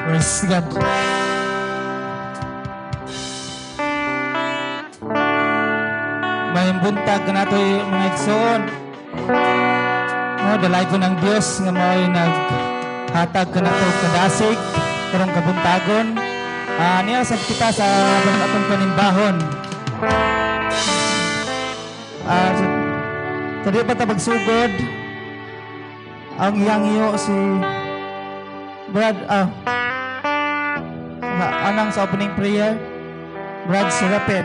Praise God. May buntag natoy, mga igsoon. No, dalay ko ng Dios nga mao'y naghatag kanato kadasig karong kabuntagon. Niya sab kita sa atong panimbahon. Sa di pa ta magsugod, ang iyang iyo si Brad, anang sa opening prayer, Brad Serapin.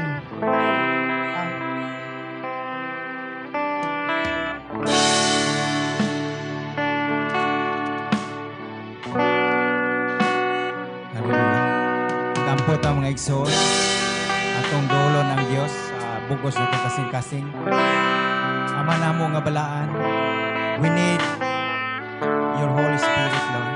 Hallelujah. Kampo ta, mga igsoon, atong duolon ang Dios sa bugos natong kasing-kasing. Ama namo nga balaan, we need your Holy Spirit, Lord.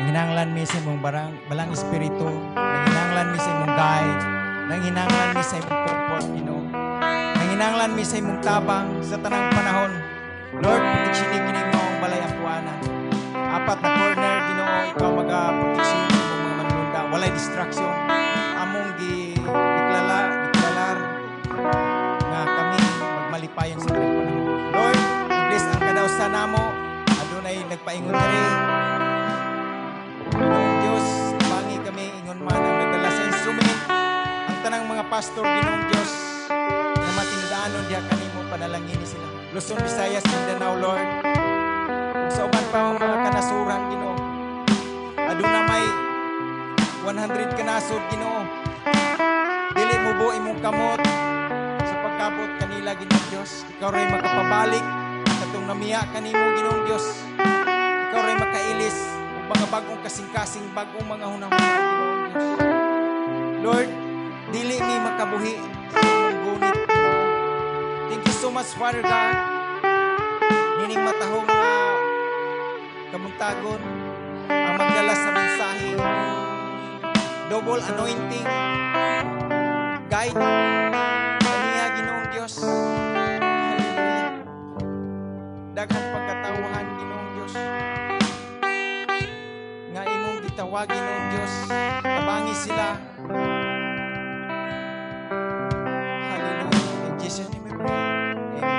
Nanginanglan mi sa imong balang espiritu, nanginanglan mi sa imong guide, nanginanglan mi sa imong comfort, Ginoo. Nanginanglan mi sa imong tabang sa tanang panahon. Lord, proteksyon kini maong balay ampuanan. Apat na corner, Ginoo, ikaw maga-proteksyon sa imong mga manlunda. Walay distraction. Among gi deklarar nga kami magmalipayon sa tanang panahon. Lord, i-bless ang kadausan namo. Adunay nagpaingon diri. Ginoong Diyos, tabangi kami ingon man ang nagdala sa instrument. Ang tanang mga pastor, Ginoong Diyos, nga matinud-anon diha kanimo, panalangini sila. Luzon, Visayas, Mindanao, Lord. Ug sa uban pa mga kanasuran, Ginoo. Aduna may 100 kanasod, Ginoo. Dili mo bo imong kamot sa pagkabot kanila, Ginoong Diyos. Ikaw ray makapabalik katong namiya kanimo, Ginoong Diyos. Ikaw ray makailis ug mga bagong kasing-kasing, bagong mga hunahuna, Ginoong Diyos. Lord, dili mi makabuhi sa imong gunit, Ginoo. Thank you so much, Father God. Nining matahong nga kabuntagon ang magdala sa mensahe. Double anointing. Guide kaniya, Ginoong Diyos. Hallelujah. Daghang pagkatawhan, Ginoong Diyos, nga imong gitawag, Ginoong Diyos. Tabangi sila. Hallelujah. In Jesus' name we pray. Amen.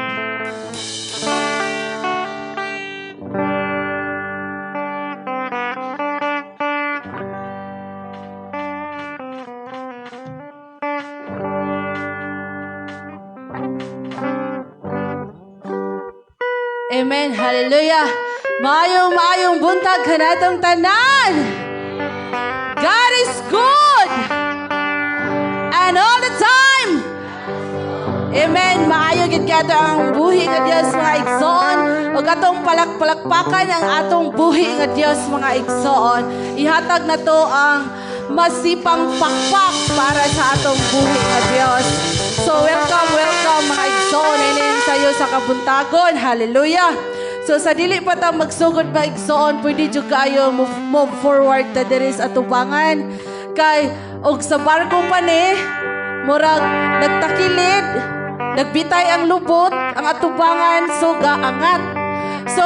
Amen. Hallelujah. Maayong maayong buntag kanatong tanan. God is good. And all the time. Amen. Maayo gid kato ang buhi nga Dios, mga igsoon. Ug atong palakpalakpakan ang atong buhi nga Dios, mga igsoon. Ihatag na to ang masipang pakpak para sa atong buhi nga Dios. So welcome, welcome, mga igsoon, ining sayo sa kabuntagon. Hallelujah. So sa dili pa ta magsugod, mga igsoon, pwede jud kaayo move forward ta diri sa atubangan. Kay og sa barko pa ni, murag nagtakilid, nagbitay ang lubot, ang atubangan, so gaangat. So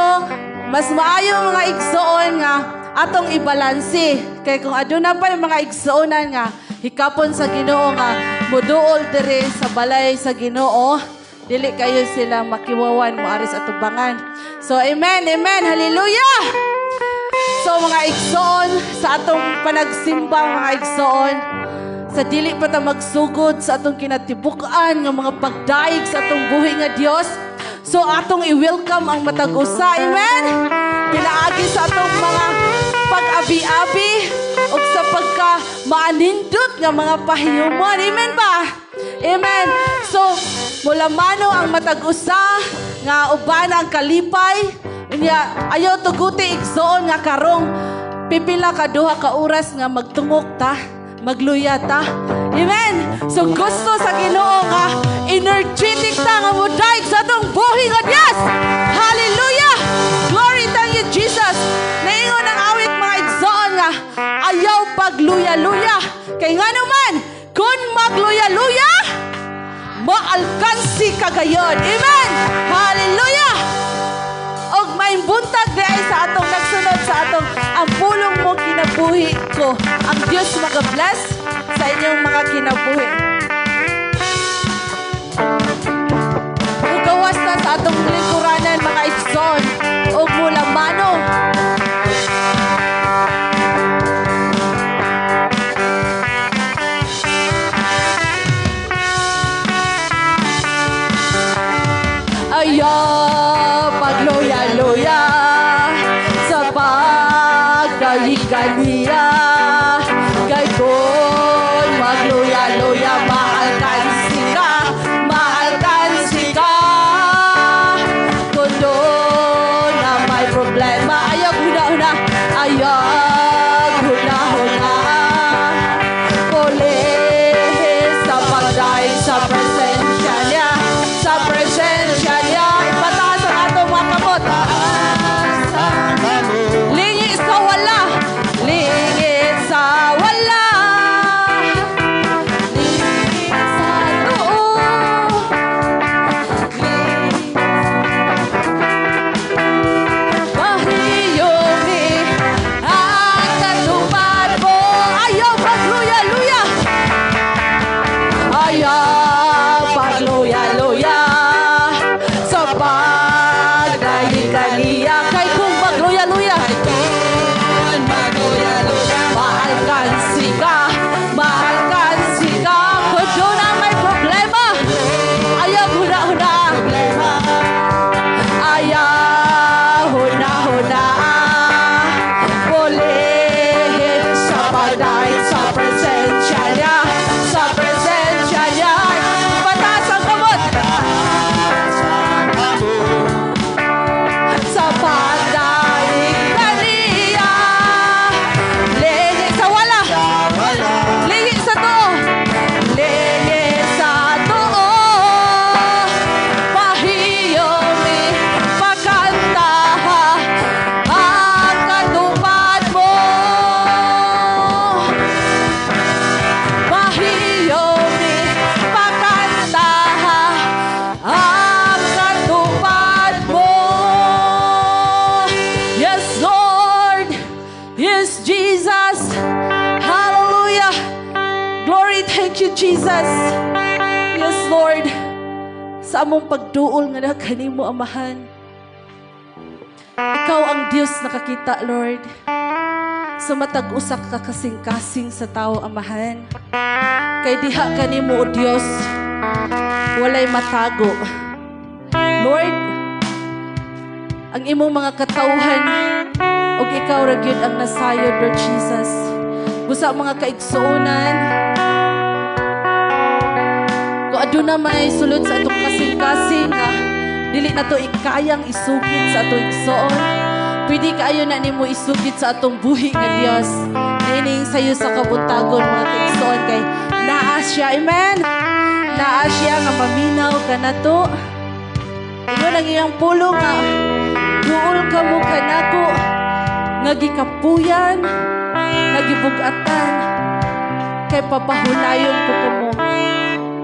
mas maayo, mga igsoon, nga atong ibalanse. Kay kung aduna pa yung mga igsoonan nga hikapon sa Ginoo nga muduol diri sa balay sa Ginoo, dili kayo sila makiwawan moari sa atubangan. So amen, amen, hallelujah. So mga igsoon, sa atong panagsimba, mga igsoon, sa dili pa ta magsugod sa atong kinatibuk-an nga mga pagdayeg sa atong buhi nga Dios. So atong i-welcome ang matag usa. Amen. Pinaagi sa atong mga pag-abi-abi ug sa pagka maanindot nga mga pahiyumon. Amen ba? Amen. So mula mano ang matag usa nga uban ang kalipay. Unya ayaw tuguti, igsoon, nga karong pipila ka duha ka oras nga magtungok ta, magluya ta. Amen. So gusto sa Ginoo nga energetic ta nga mudayeg sa atong buhi nga Dios. Hallelujah. Glory, thank you, Jesus. Naingon ang awit, mga igsoon, nga ayaw pagluya-luya. Kay ngano man kung magluya-luya, maalkansi kagayon. Amen. Hallelujah. Og may buntag di ay sa atong nagsunod sa atong ang pulong mo kinabuhi. ko ang Dios maga-bless sa inyong mga kinabuhi. Mugawas na sa atong lingkuranan, mga igsoon, ug mulamano. Ayaw pagluya-luya sa pagdayigan niya. Kay kung magluya-luya, maalkansi ka, maalkansi ka. Kung doon na may problema, ayaw huna-huna, ayaw huna-huna. Pulis sa pagdaig sa presensya niya, sa presensya niya. Ipataas ang atong mga kamot. Lingi sa wala, lingi sa wala, lingi sa tuo, lingi Mahiyong ang katupad mo. Ayaw pagluya-luya. Ayaw pagluya-luya sa pagdaig kaniya. Kay kung magluya-luya, maalkansi ka, maalkansi ka. Kung doon ang may problema, ayaw huna-huna. Ayaw huna-huna. Pulihin sa pagdaig sa presensya niya, sa presensya niya. Pataas ang kamot. Sa pagdaig kaniya. Lingi sa wala. Lingi sa tuo. Lingi sa tuo. Pahiyomi, pakanta ang katupad mo. Pahiyomi, pakanta ang katupad mo. Yes, Lord. Yes, Jesus. Hallelujah. Glory, thank you, Jesus. Yes, Lord. Sa among pagduol nga kanimo, Amahan. Ikaw ang Dios nakakita, Lord. Sa matag usa ka kasing-kasing sa tao, Amahan. Kay diha kanimo, O Dios, walay matago. Lord, ang imong mga katawhan ug ikaw ra gyud ang nasayod, Lord Jesus. Busa mga kaigsuonan, kung aduna may sulod sa atong kasing-kasing nga dili na to ikayang isugid sa atong igsoon, pwede kaayo na nimo isugid sa atong buhi nga Dios. Niining sayo sa kabuntagon, mga kaigsoon, kay naa siya, amen. Naa siya nga maminaw ka na to. Ingon ang iyang pulong nga duol ka mo kanako nga gikapuyan, nga gibug-atan, kay papahulayon ko kamo.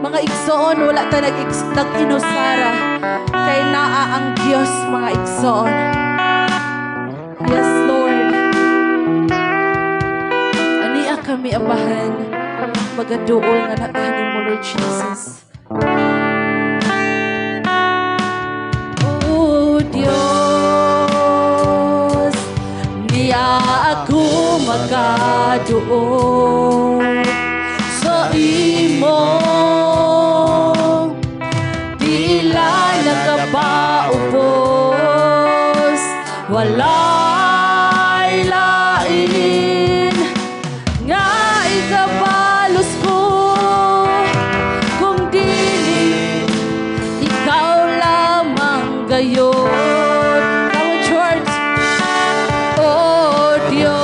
Mga igsoon, wala ta nag-inusara kay naa ang Dios, mga igsoon. Yes, Lord. Ania kami, Amahan, magaduol nga na kanimo, Lord Jesus. O Dios, niya ako makaduol sa imo. Dila nakapaubos, walay lain nga ikabalos ko kung dili ikaw lamang gayon. Come on, church. O Dios,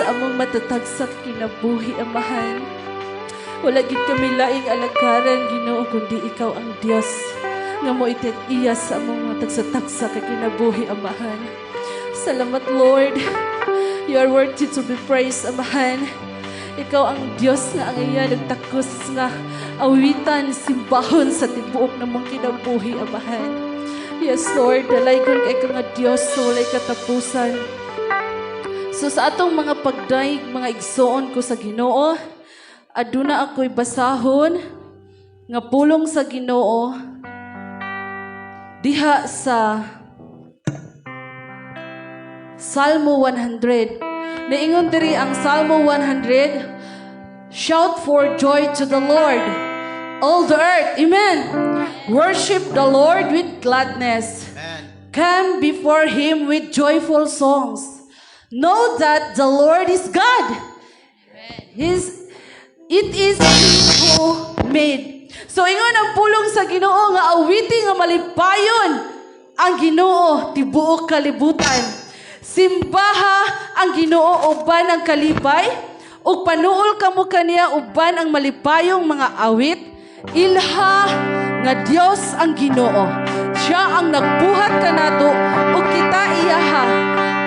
Sa among matatagsak kinabuhi, Amahan. Wala gid kami laing alagaran, Ginoo, kundi ikaw ang Dios nga mo iya sa among matagsa-tagsa ka kinabuhi, Amahan. Salamat, Lord. You are worthy to be praised, Amahan. Ikaw ang Dios nga ang iya nagtakos nga awitan, simbahon sa tibuok namong kinabuhi, Amahan. Yes, Lord, dalaygon kay ka nga Dios sa walay katapusan. So sa atong mga pagdayeg, mga igsoon ko sa Ginoo, aduna ako'y basahon nga pulong sa Ginoo diha sa Salmo 100. Niingon diri ang Salmo 100, "Shout for joy to the Lord, all the earth." Amen. "Worship the Lord with gladness. Come before Him with joyful songs. Know that the Lord is God. It is He who made." So ingon ang pulong sa Ginoo nga awiti nga malipayon ang Ginoo, tibuok kalibutan. Simbaha ang Ginoo uban ang kalipay ug panuol kamo kaniya uban ang malipayong mga awit. Ilha nga Dios ang Ginoo. Siya ang nagbuhat kanato ug kita iyaha.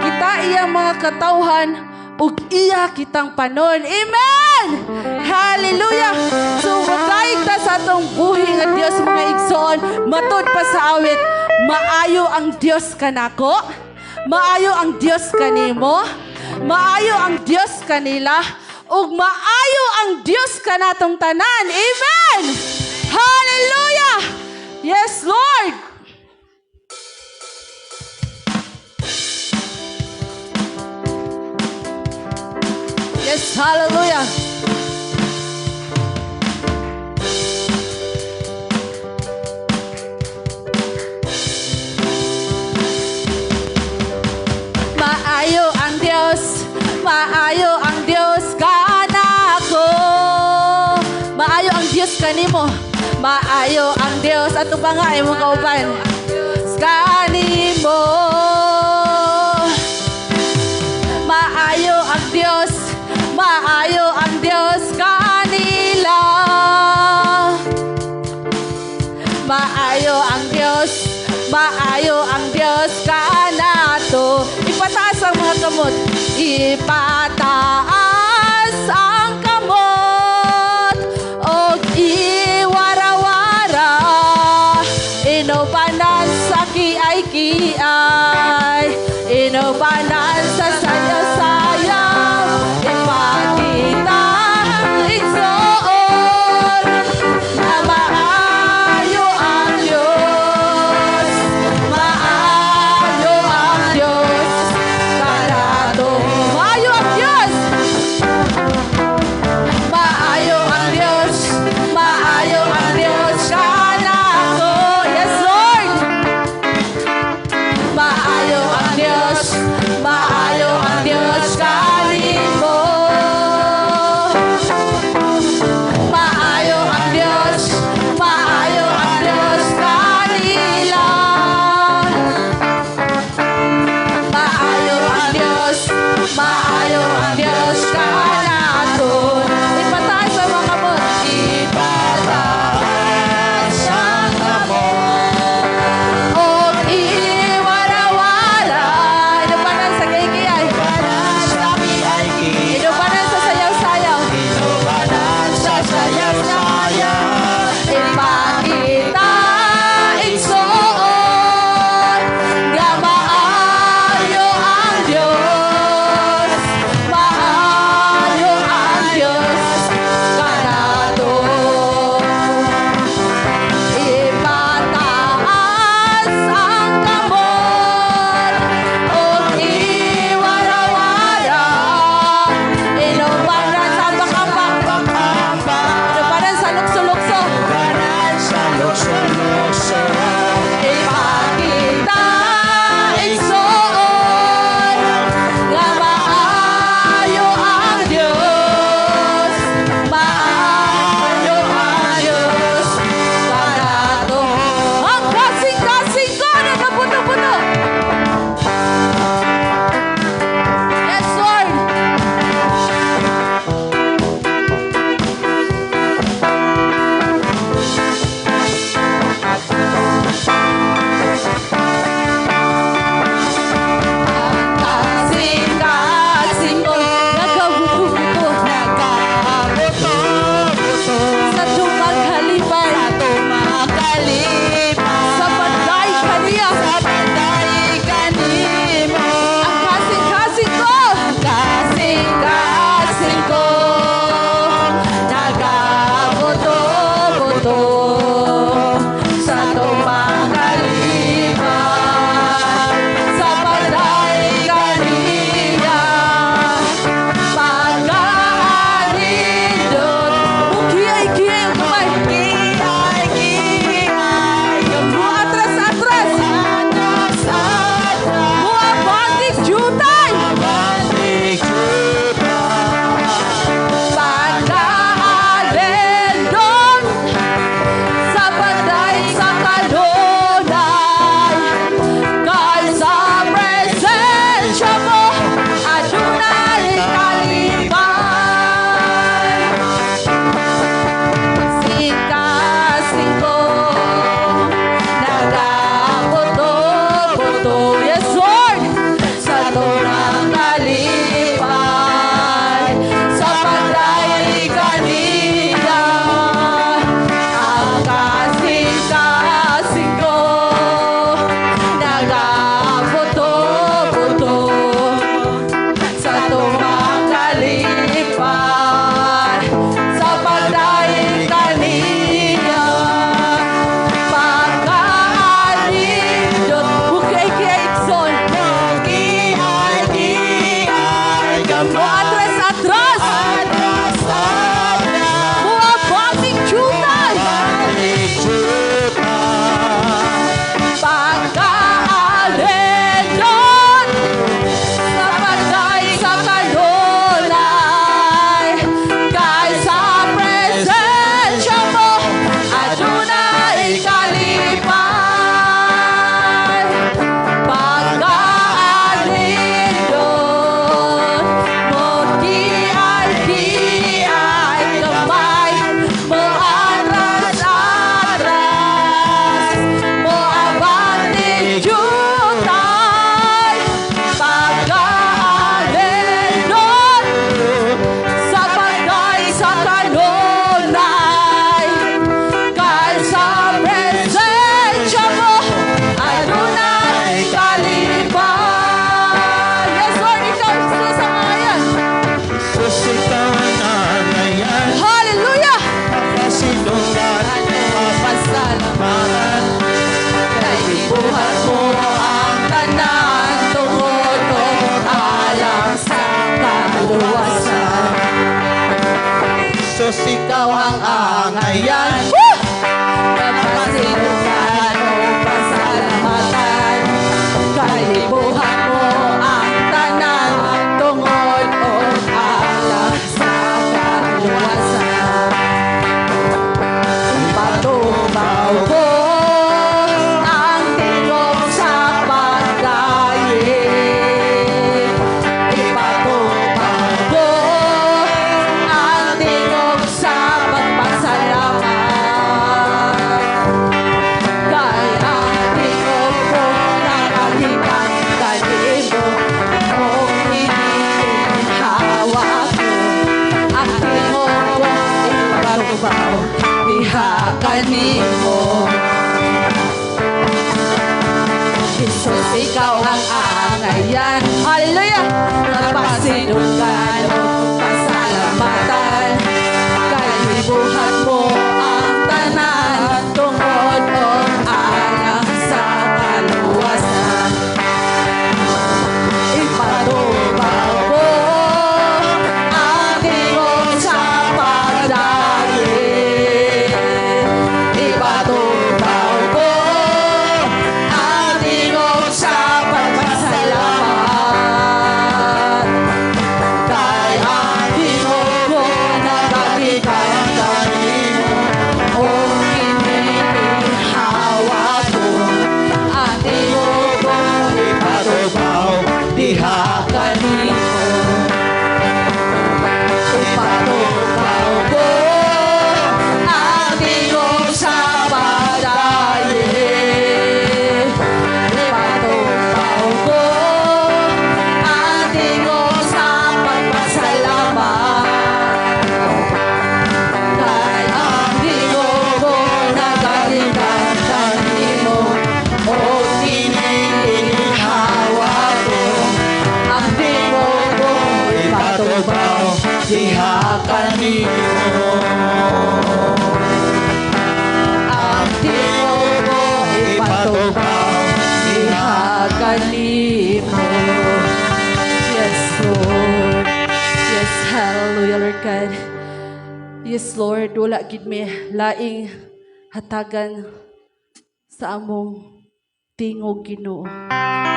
Kita iya mga katawhan ug iya kitang panon. Amen! Hallelujah! So, magdayeg ta sa atong buhi nga Dios, mga igsoon, matud pa sa awit, maayo ang Dios kanako, maayo ang Dios kanimo, maayo ang Dios kanila, ug maayo ang Dios kanatong tanan. Amen! Hallelujah! Yes, Lord! Yes, hallelujah. Maayo ang Dios, maayo ang Dios kanako. Maayo ang Dios kanimo. Maayo ang Dios ato pa nga imong kauban. Kanimo. Maayo ang Dios, maayo ang Dios kanila. Maayo ang Dios, maayo ang Dios kanato. Ipataas ang mga kamot. Ipataas ang kamot og iwarawara. Inubanan sa kiay-kiay, inubanan sa sayaw-sayaw. Ipakita, igsoon, na maayo ang Diyos. Maayo ang Diyos kanato. Maayo ang Jesus, ikaw ang angayan. Pasidunggan ug pasalamatan, kay gibuhat mo ang tanan tungod og alang sa kaluwasan. Ipatubaw ko ang tingog sa pagdayeg. Ipatubaw ko ang tingog sa pagpasalamat. Kay ang tingog ko nakagikan kanimo, ug iniginhawa ko. Ang tingog ko ipatubaw diha kanimo. Jesus, ikaw ang angayan. Hallelujah! Pasidunggan ug pasalamatan, kay gibuhat mo ang tanan tungod og alang sa kaluwasan. Ipatubaw ko ang tingog sa pagdayeg. Ipatubaw ko ang tingog sa pagpasalamat. Kay ang tingog ko nagagikan kanimo, ug iniginhawa ko. Ang tingog ko Ipatubaw diha kanimo. Ipatubaw ko ang tingog sa pagdayeg. Ipatubaw ko ang tingog sa pagpasalamat. Kay ang tingog ko nagagikan kanimo, ug iniginhawa ko. Ang tingog ko ipatubaw diha kanimo. Ang tingog ko ipatubaw diha kanimo. Yes, Lord. Yes, hallelujah, Lord God. Yes, Lord, wala gid mi laing hatagan sa among tingog, Ginoo.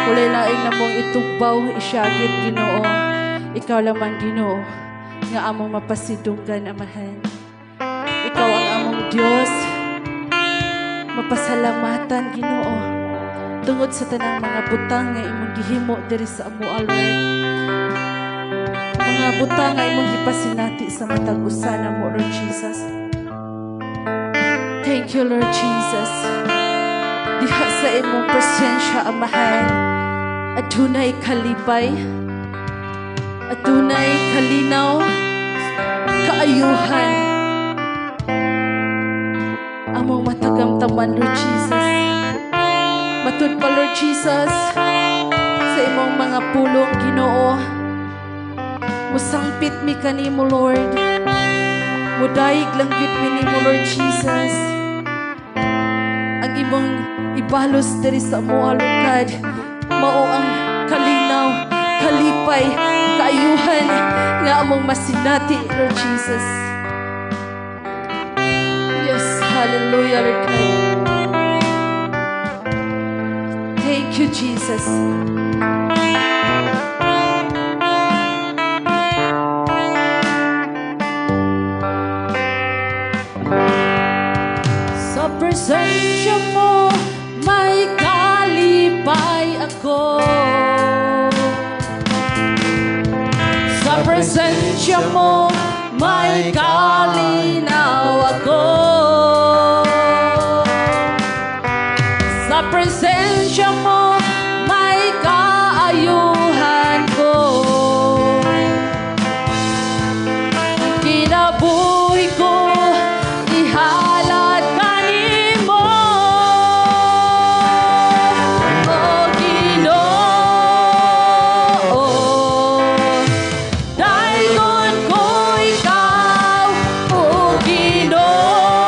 Wala laing namong itugbaw, isyagit, Ginoo. Ikaw lamang, Ginoo, nga among mapasidunggan, Amahan. Ikaw ang among Dios. Mapasalamatan, Ginoo. Tungod sa tanang mga butang nga imong gihimo diri sa amoa, Lord. Mga butang nga imong gipasinati sa matag usa namo, Lord Jesus. Thank you, Lord Jesus. Diha sa imong presensya, Amahan, adunay kalipay, adunay kalinaw, kaayuhan. Among matagamtaman, Lord Jesus. Matud pa, Lord Jesus, sa imong mga pulong, Ginoo. Musangpit mi kanimo, Lord. Mudayig lang gyud mi nimo, Lord Jesus. Ang imong ibalos diri sa amoa, Lord God, mao ang kalinaw, kalipay, kaayuhan nga among masinati, Lord Jesus. Yes, hallelujah, Lord God. Thank you, Jesus. Sa presensya mo, may kalipay ako. Sa presensya mo, may kalinaw ako. Sa presensya mo, may kaayuhan ko. Ang kinabuhi ko, ihalad kanimo. O Ginoo, daygon ko ikaw, O Ginoo.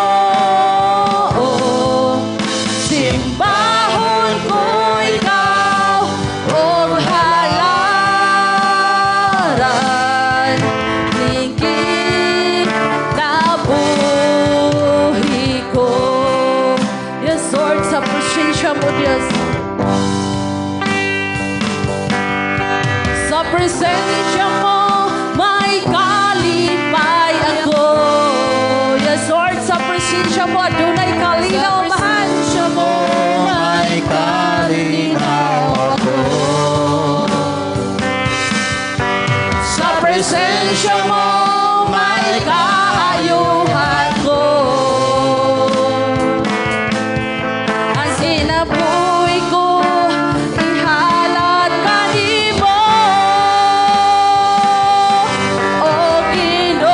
Presensya mo may kaayuhan ko. Ang kinabuhi ko ihalad kanimo, O Ginoo.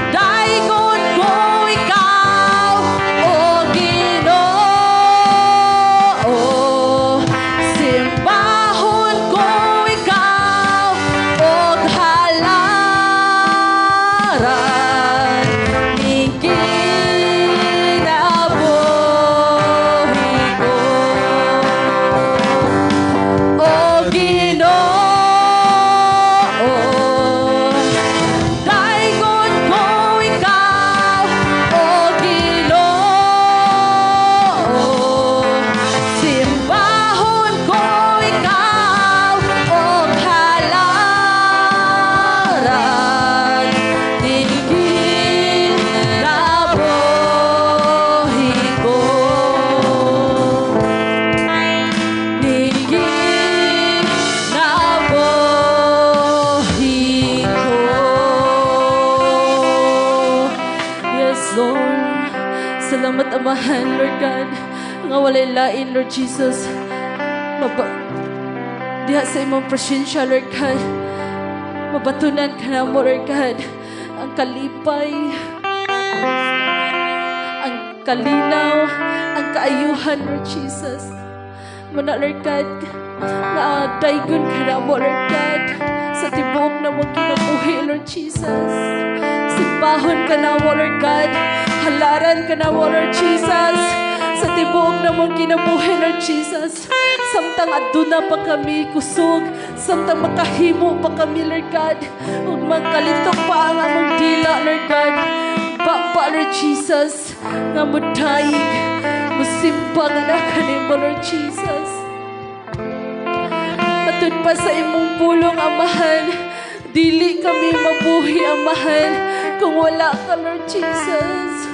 Daygon ko ikaw, O Ginoo. Simbahon ko ikaw og halaran ning kinabuhi ko. O Ginoo, daygon ko ikaw, O Ginoo. Simbahon ko ikaw og halaran ning kinabuhi ko. Ning kinabuhi ko. Yes, Lord. Salamat, Amahan, Lord God. Nga walay lain, Lord Jesus. Diha sa imong presensya, Lord God. Mabatunan ka namo, Lord God. Ang kalipay, ang kalinaw, ang kaayuhan, Lord Jesus. Muna, Lord God, nga daygon ka namo, Lord God, sa tibuok namong kinabuhi, Lord Jesus. Simbahon ka namo, Lord God. Halaran ka namo, Lord Jesus. Sa tibuok namong kinabuhi, Lord Jesus. Samtang aduna pa kami kusog, samtang makahimo pa kami, Lord God. Ug magkalitok pa ang among dila, Lord God. Baba, Lord Jesus, nga mudayig, musimba nga na kanimo, Lord Jesus. Matud pa sa imong pulong, Amahan, dili kami mabuhi, Amahan, kung wala ka, Lord Jesus.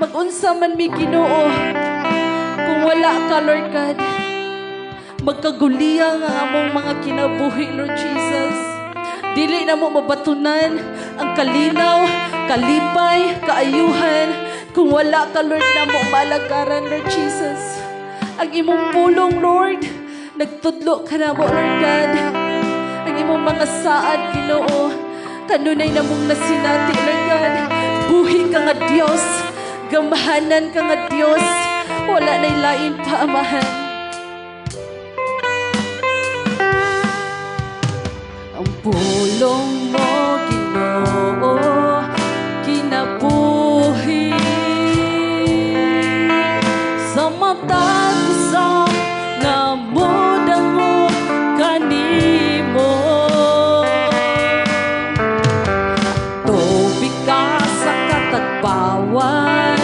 Mag-unsa man mi, Ginoo, kung wala ka, Lord God. Magkaguliyang ang among mga kinabuhi, Lord Jesus. Dili namo mabatunan ang kalinaw, kalipay, kaayuhan, kung wala ka, Lord, namo malagaran, Lord Jesus. Ang imong pulong, Lord, nagtudlo ka namo, Lord God. Ang imong mga saad, Ginoo, kanunay namong nasinati, Lord God. Buhi ka nga Dios, gamhanan ka nga Dios, wala na'y lain pa, Amahan. Ang pulong mo, Ginoo, kinabuhi sa matag usa nga modangop kanimo. Tubig ka sa katagbawan,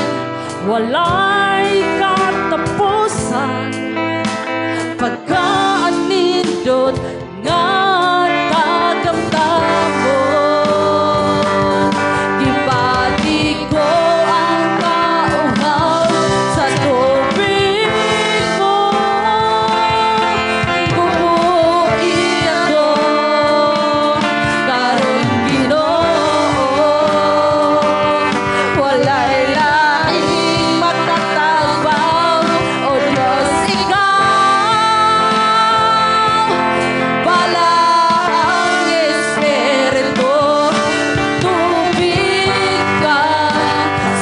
walay katapusan, pagkaanindot nga tagamtamon. Gibati ko ang kauhaw sa tubig mo. Buhi ako karon, Ginoo. Walay laing makatagbaw, O Diyos, ikaw. Balaang Espiritu, tubig ka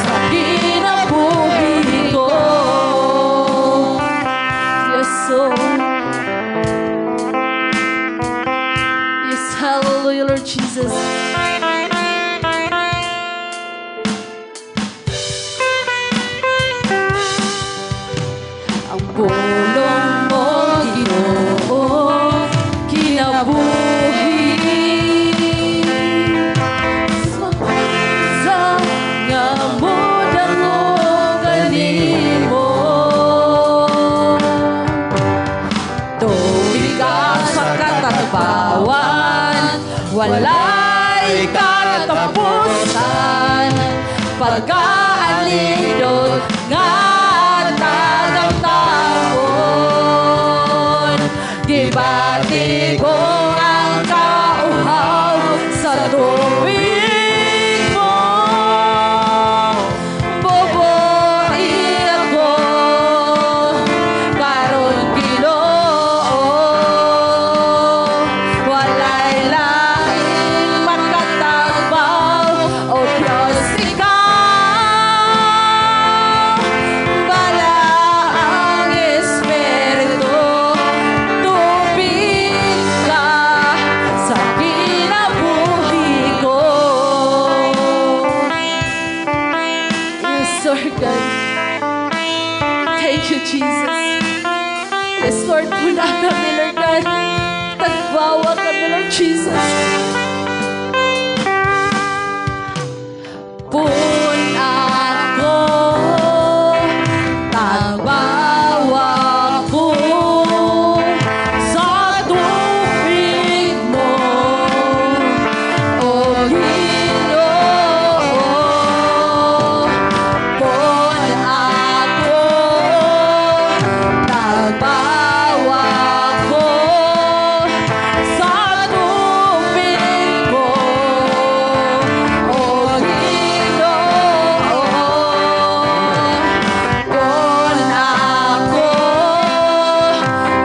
sa kinabuhi ko. Yes, Lord. Yes, hallelujah, Lord Jesus. Ang pulong mo, Ginoo, kinabuhi sa nga modangop kanimo. Tubig ka sa katagbawan, walay katapusan, pagkaalindot nga tagamtamon. Gibati ko Jesus. Pun ako, tagbawa ko sa tubig mo, O Ginoo. Pun ako, tagbawa ko sa tubig mo, O Ginoo. Pun ako,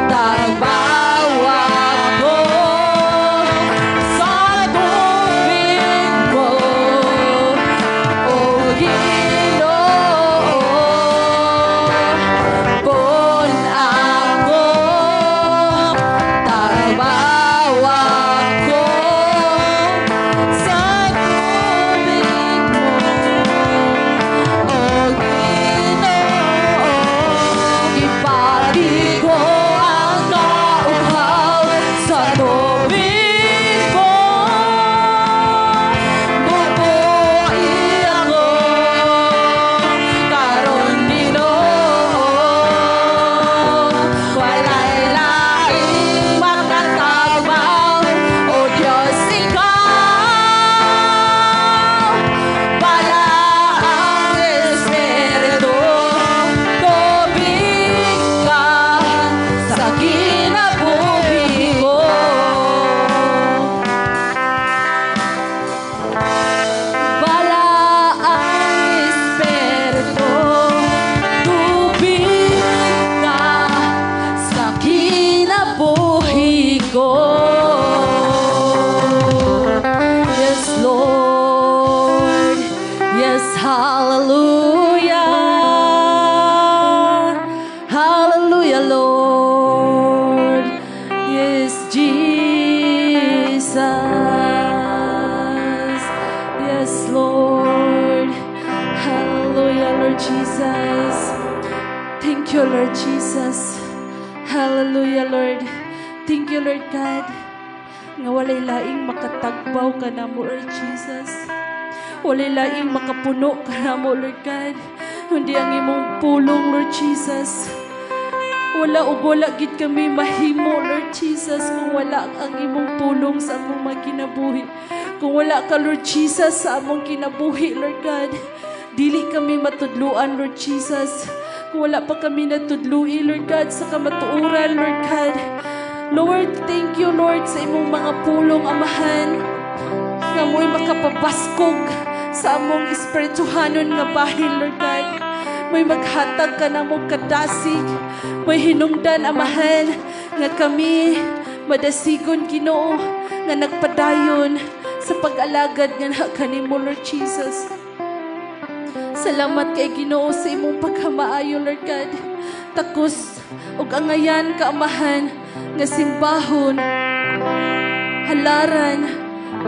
tagbawa ko sa tubig mo, O Ginoo. Pun ako, tagbawa ko sa tubig mo, O Ginoo. Gipati ko ang kauhaw sa tubig mo. Bubuhi ako karon, Ginoo. Walay laing makatagbaw, O Diyos, ikaw. Balaang Espiritu, tubig ka sa kinabuhi ko. Balaang Espiritu, tubig ka sa kinabuhi ko. Yes, Lord. Yes, hallelujah. Hallelujah, Lord. Yes, Jesus. Yes, Lord. Hallelujah, Lord Jesus. Thank you, Lord Jesus. Hallelujah, Lord. Thank you, Lord God. Nga walay laing makatagbaw ka namo, Lord Jesus. Walay laing makapuno ka namo, Lord God, kundi ang imong pulong, Lord Jesus. Wala ug wala gid kami mahimo, Lord Jesus, kung wala ang imong pulong sa among mga kinabuhi. Kung wala ka, Lord Jesus, sa among kinabuhi, Lord God, dili kami matudluan, Lord Jesus. Kung wala pa kami natudlui, Lord God, sa kamatuoran, Lord God. Lord, thank you, Lord, sa imong mga pulong, Amahan, nga mo'y makapabaskog sa among espirituhanon nga bahin, Lord God. Mo'y maghatag ka namong kadasig, mo'y hinungdan, Amahan, nga kami madasigon, Ginoo, nga nagpadayon sa pag-alagad nga na kanimo, Lord Jesus. Salamat kay Ginoo sa imong pagkamaayo, Lord God. Takos ug angayan ka, Amahan, nga simbahon, halaran,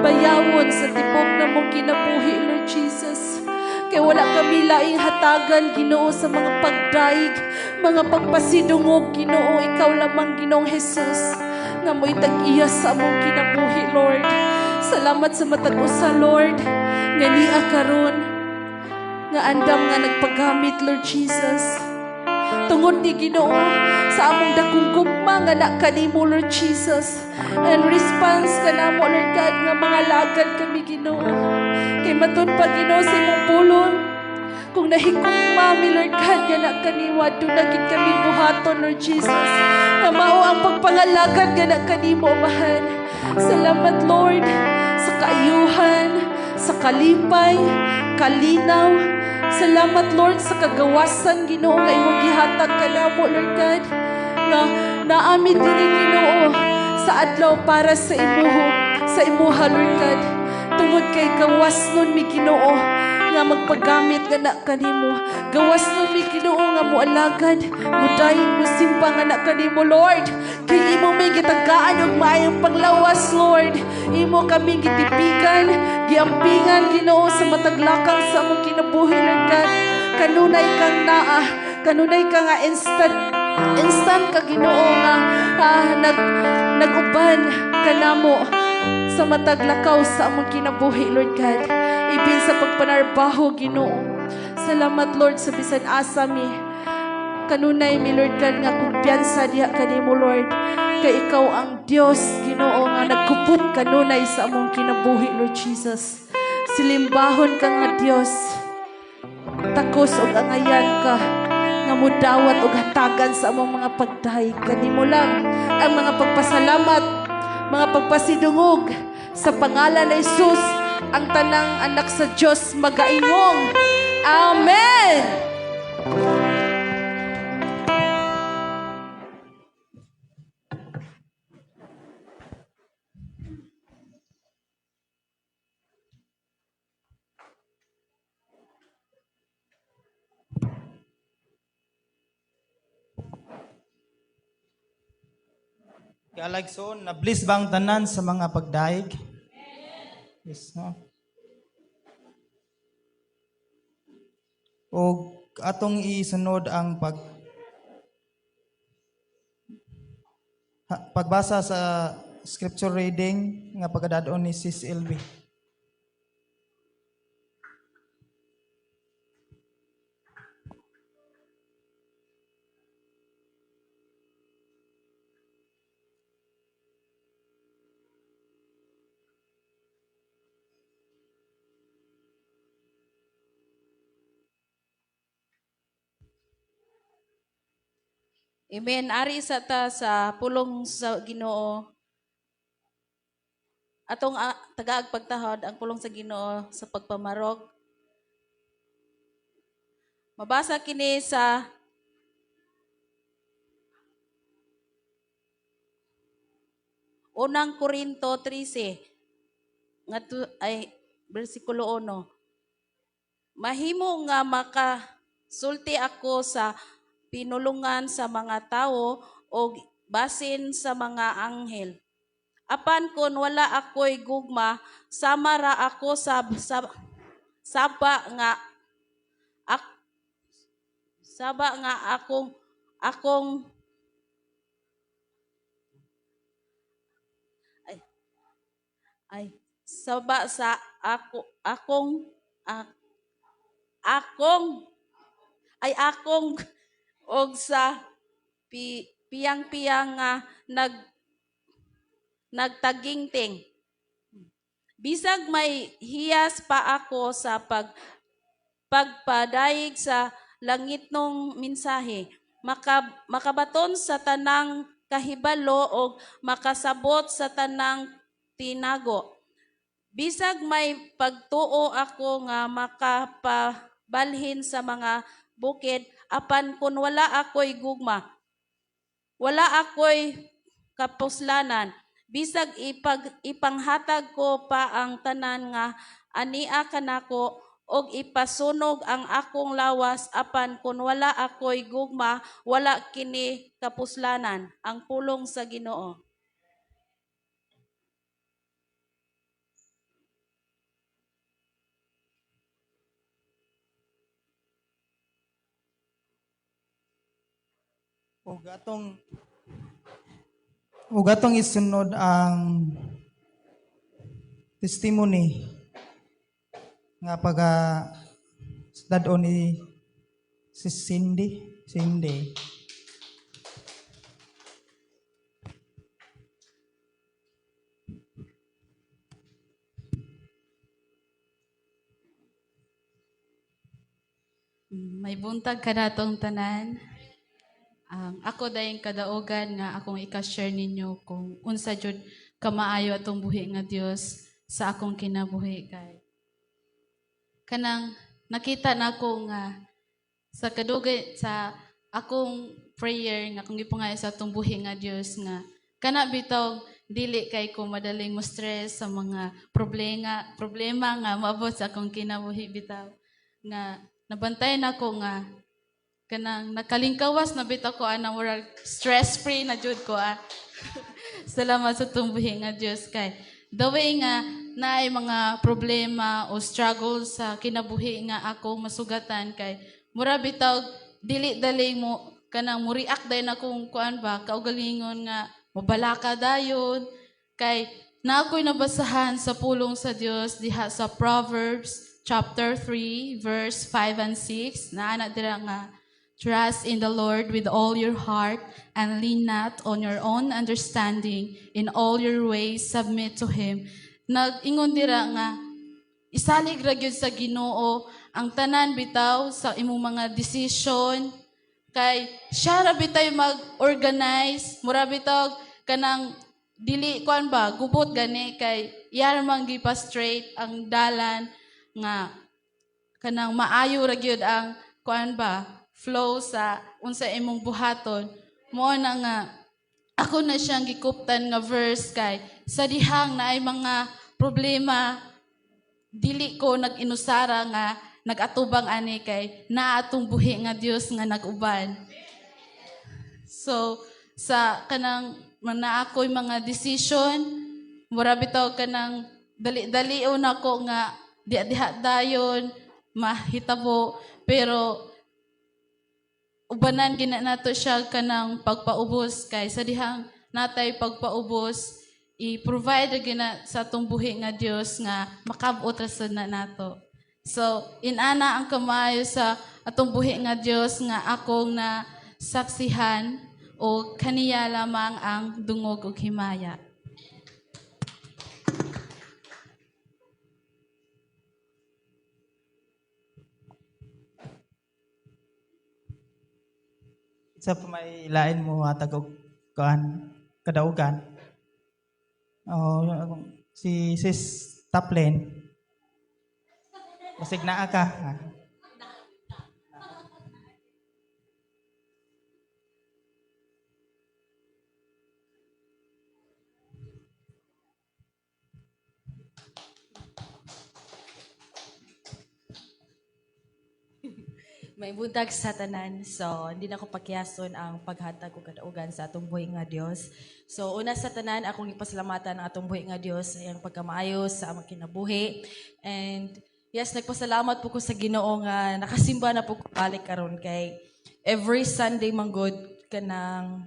bayawon sa tibok namong kinabuhi, Lord Jesus. Kay wala kami laing hatagan, Ginoo, sa mga pagdaig, mga pagpasidungog, Ginoo, ikaw lamang, Ginoong Jesus, nga mo'y tag-iya sa among kinabuhi, Lord. Salamat sa matag usa, Lord, nga nia karon, nga andam nga nagpagamit, Lord Jesus. Tungod ni Ginoo sa among dakong gugma nga na kanimo, Lord Jesus. And response ka namo, Lord God, nga mga lagad kami, Ginoo. Kay matud pa, Ginoo, sa imong pulong, kung nahigugma mi, Lord God, nga na kanimo, aduna gid kami buhaton, Lord Jesus, nga mao ang pagpangalagad nga na kanimo, Amahan. Salamat, Lord, sa kaayuhan, sa kalipay, kalinaw. Salamat, Lord, sa kagawasan, Ginoo, nga imong gihatag kanamo, Lord God. Nga naami diri, Ginoo, sa adlaw para sa imuha, Lord God. Tungod kay gawas nun mi, Ginoo, nga magpagamit nga na kanimo. Gawas nun mi, Ginoo, nga moalagad, mudayeg, mosimba nga na kanimo, Lord. Kay imo may gitagaan og maayong panglawas, Lord. Imo kami gitipikan, giampingan, Ginoo, sa matag lakang sa among kinabuhi, Lord God. Kanunay kang naa, kanunay ka nga instant instant ka, Ginoo, nga nag naguban kanamo. Sa matag lakaw sa among kinabuhi, Lord God. Ibin sa pagpanarbaho, Ginoo. Salamat, Lord, sa bisan asa mi. Kanunay mi, Lord God, nga kumpiyansa diha kanimo, Lord. Kay ikaw ang Dios, Ginoo, nga nagkupot kanunay sa among kinabuhi, Lord Jesus. Silimbahon ka nga Dios. Takos og angayan ka nga mudawat og hatagan sa among mga pagdahig. Kanimo lang ang mga pagpasalamat, mga pagpasidungog sa pangalan ni Jesus, ang tanang anak sa Dios magaingong. Amen. Kalag so, na-bless ba ang tanan sa mga pagdaig? Yes, no? O atong isunod ang pagbasa sa scripture reading nga pagkadadon ni Sis LB. Amen. Ari sa ta sa pulong sa Ginoo. Atong tagaag pagtahod ang pulong sa Ginoo sa pagpamarok. Mabasa kini sa Unang Korinto 13 ngadto ay bersikulo 1. Mahimo nga makasulti ako sa pinulungan sa mga tawo o basin sa mga anghel. Apan kon wala ako'y gugma, sama ra ako sa saba nga saba nga akong akong ay, ay saba sa ako akong akong ay akong og sa piyang-piyang nga nagtagingting. Bisag may hiyas pa ako sa pagpadayeg sa langitnong mensahe, makabaton sa tanang kahibalo og makasabot sa tanang tinago. Bisag may pagtuo ako nga makapabalhin sa mga bukid, apan kun wala ako'y gugma, wala ako'y kapuslanan. Bisag ipanghatag ko pa ang tanan nga ania kanako og ipasunog ang akong lawas, apan kun wala ako'y gugma, wala kini kapuslanan. Ang pulong sa Ginoo. Ug atong isunod ang testimony nga pagka dad-on ni si Cindy. Cindy. May buntag kanatong tanan. Ako dayong kadaugan nga akong ika-share ninyo kung unsa jud kamaayo atong buhi nga Dios sa akong kinabuhi kay kanang nakita nako nga sa kadugay sa akong prayer nga akong gipangayo sa atong buhi nga Dios nga kana bitaw dili kay ko madaling mo stress sa mga problema nga maabot sa akong kinabuhi bitaw nga nabantayan nako nga kanang nakalingkawas na bitaw ko ana murag stress free na jud ko ah. Salamat sa tumbuhi nga Dios kay the way nga naay mga problema o struggle sa kinabuhi nga ako masugatan kay mura bitaw dili dali mo kanang mo react dayon akong kuan ba kaugalingon nga mobalaka dayon kay Na ako'y nabasahan sa pulong sa Dios diha sa Proverbs chapter 3 verse 5 and 6 na ana dira nga, "Trust in the Lord with all your heart and lean not on your own understanding. In all your ways submit to Him." Nag-ingon dira nga isalig ra gyud sa Ginoo ang tanan bitaw sa imong mga decision kay siya ra bitay mag-organize, mura bitaw kanang dili kuan ba, gubot gani, kay iya man gipa straight ang dalan nga kanang maayo ra gyud ang kuan ba, flow sa unsa imong buhaton. Mo na nga ako na siyang gikuptan nga verse kay sa dihang na ay mga problema, dili ko nag-inusara nga nag-atubang ani kay naa atong buhi nga Dios nga nag-uban. So sa kanang naa ako'y mga decision, mura bitaw kanang dali-dali nako nga diha-diha dayon mahitabo, pero ubanan gina nato siya kanang pagpaubos kay sa dihang natay pagpaubos, i-provide gina sa atong buhi nga Dios nga makabot ra sad na nato. So inana ang kamayo sa atong buhi nga Dios nga akong na saksihan o kaniya lamang ang dungog ug himaya. Sa pa may lain mo hatag og kuan kadaugan. Oh, si Sis Taplin. Basig naa ka, ha? May buntag sa tanan. So, hindi na ko pakiyason ang paghatag og kadaugan sa atong buhi nga Dios. So, una sa tanan, akong ipasalamatan ang atong buhi nga Dios sa iyang pagkamaayo sa among kinabuhi. And yes, nagpasalamat po ko sa Ginoo nga nakasimba na po ko balik karon kay every Sunday man gud kanang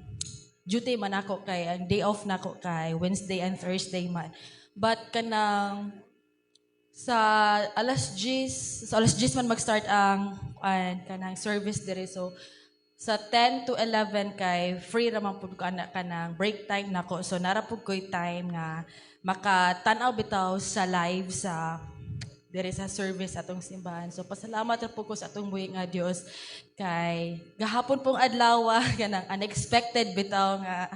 duty man ako, kay ang day off nako kay Wednesday and Thursday man. But kanang sa alas 10, sa alas 10 man mag-start ang kanang service dire. So sa 10 to 11 kay free ra man pud ko ana kanang break time nako. So nara pud ko'y time nga makatan-aw bitaw sa live sa dire sa service atong simbahan. So pasalamat ra pud ko sa atong buhi nga Dios kay gahapon pong adlaw kanang unexpected bitaw nga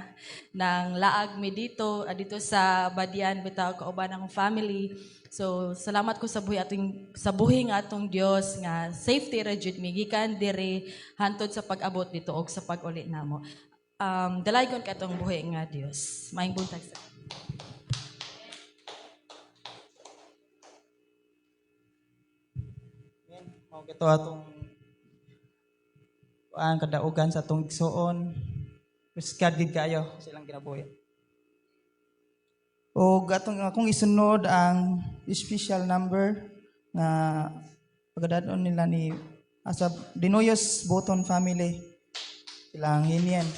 nang laag mi dito dito sa Badian bitaw kauban ang family. So salamat ko sa buhi nga atong Dios nga safety ra jud mi gikan diri hantod sa pag-abot dito og sa pag-uli namo. Dalaygon ka atong buhi nga Dios. Maayong buntag sa Mao kito atong ang kadaugan sa atong igsuon. Praise God gid kaayo sa ilang kinabuhi. Og atong akong isunod ang special number nga pagdadon nila ni asa Dinoyos Boton family, silang hinyen.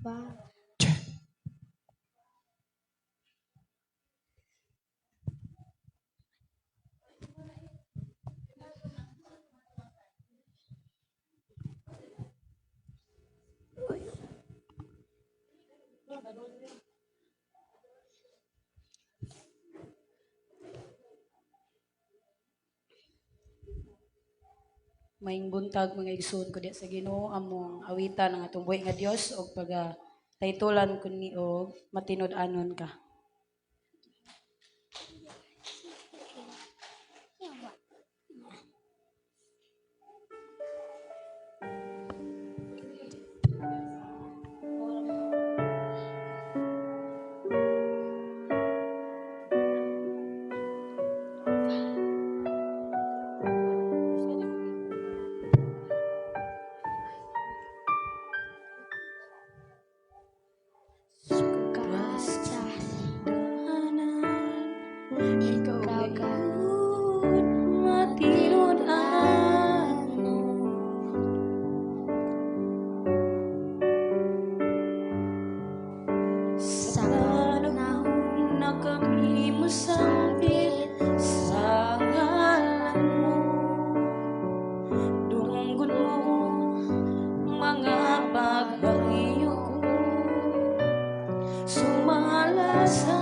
Wow. Maayong buntag, mga igsoon ko diya sa Ginoo. Among awitan ang atong buhi nga Dios og paga taytulan kun ni og "Matinud-anon Ka." Sukat sa Dahanan, ikaw ikaw ka gayud matinud-anon. Sa Sa panahon na kami mosampit sa ngalan mo, dunggon mo mga paghangyo ko, sumala sa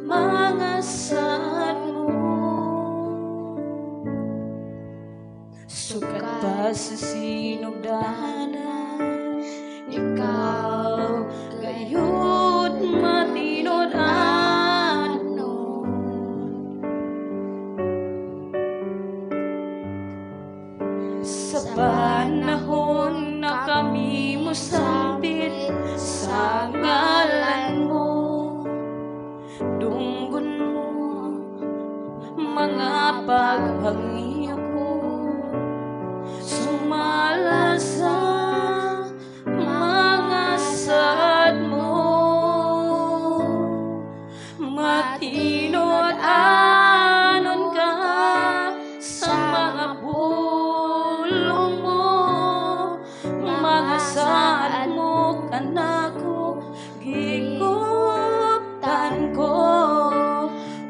mga saad mo. Sukat pa sa sinugdanan, ikaw gayud matinud-anon. Sa panahon na kami mosampit sa ngalan mo, dunggon mo mga paghangyo ko, sumala sa mga saad mo. Matinud-anon ka sa mga pulong mo, mga saad mo kanako giguptan ko.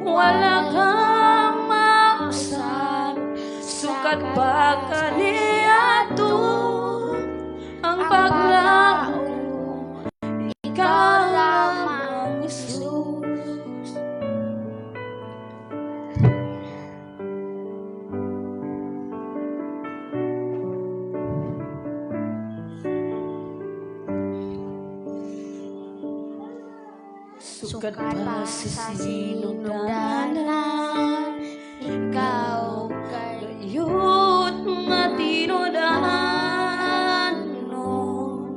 Wala kang mausab, sukat pa kaniadto ang paglaom ko, ikaw lamang, Jesus. Sukat pa sa sinugdanan, ikaw gayud matinud-anon.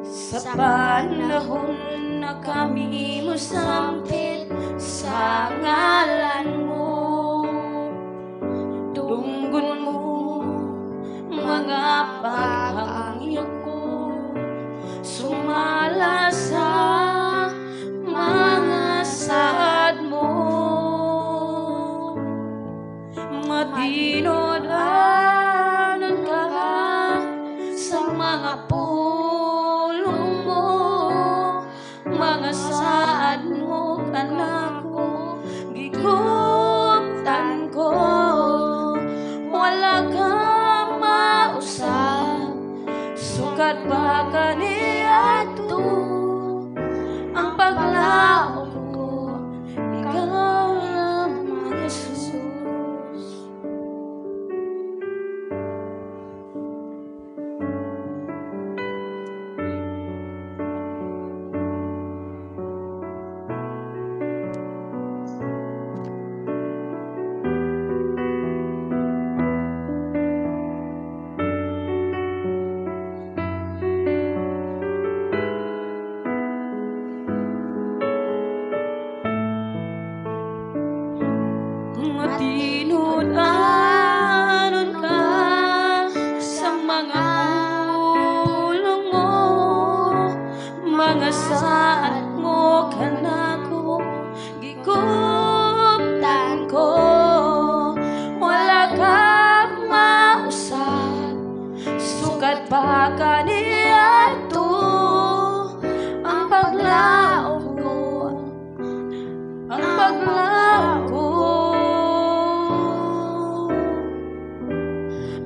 Sa panahon na kami mosampit sa ngalan mo, dunggon mo mga paghangyo ko, sumala sa mga saad mo. Matinud-anon ka sa mga pulong mo, mga saad mo kanako giguptan ko. Wala kang mausab, sukat pa kaniadto ang paglaom ko, ikaw lamang, Jesus.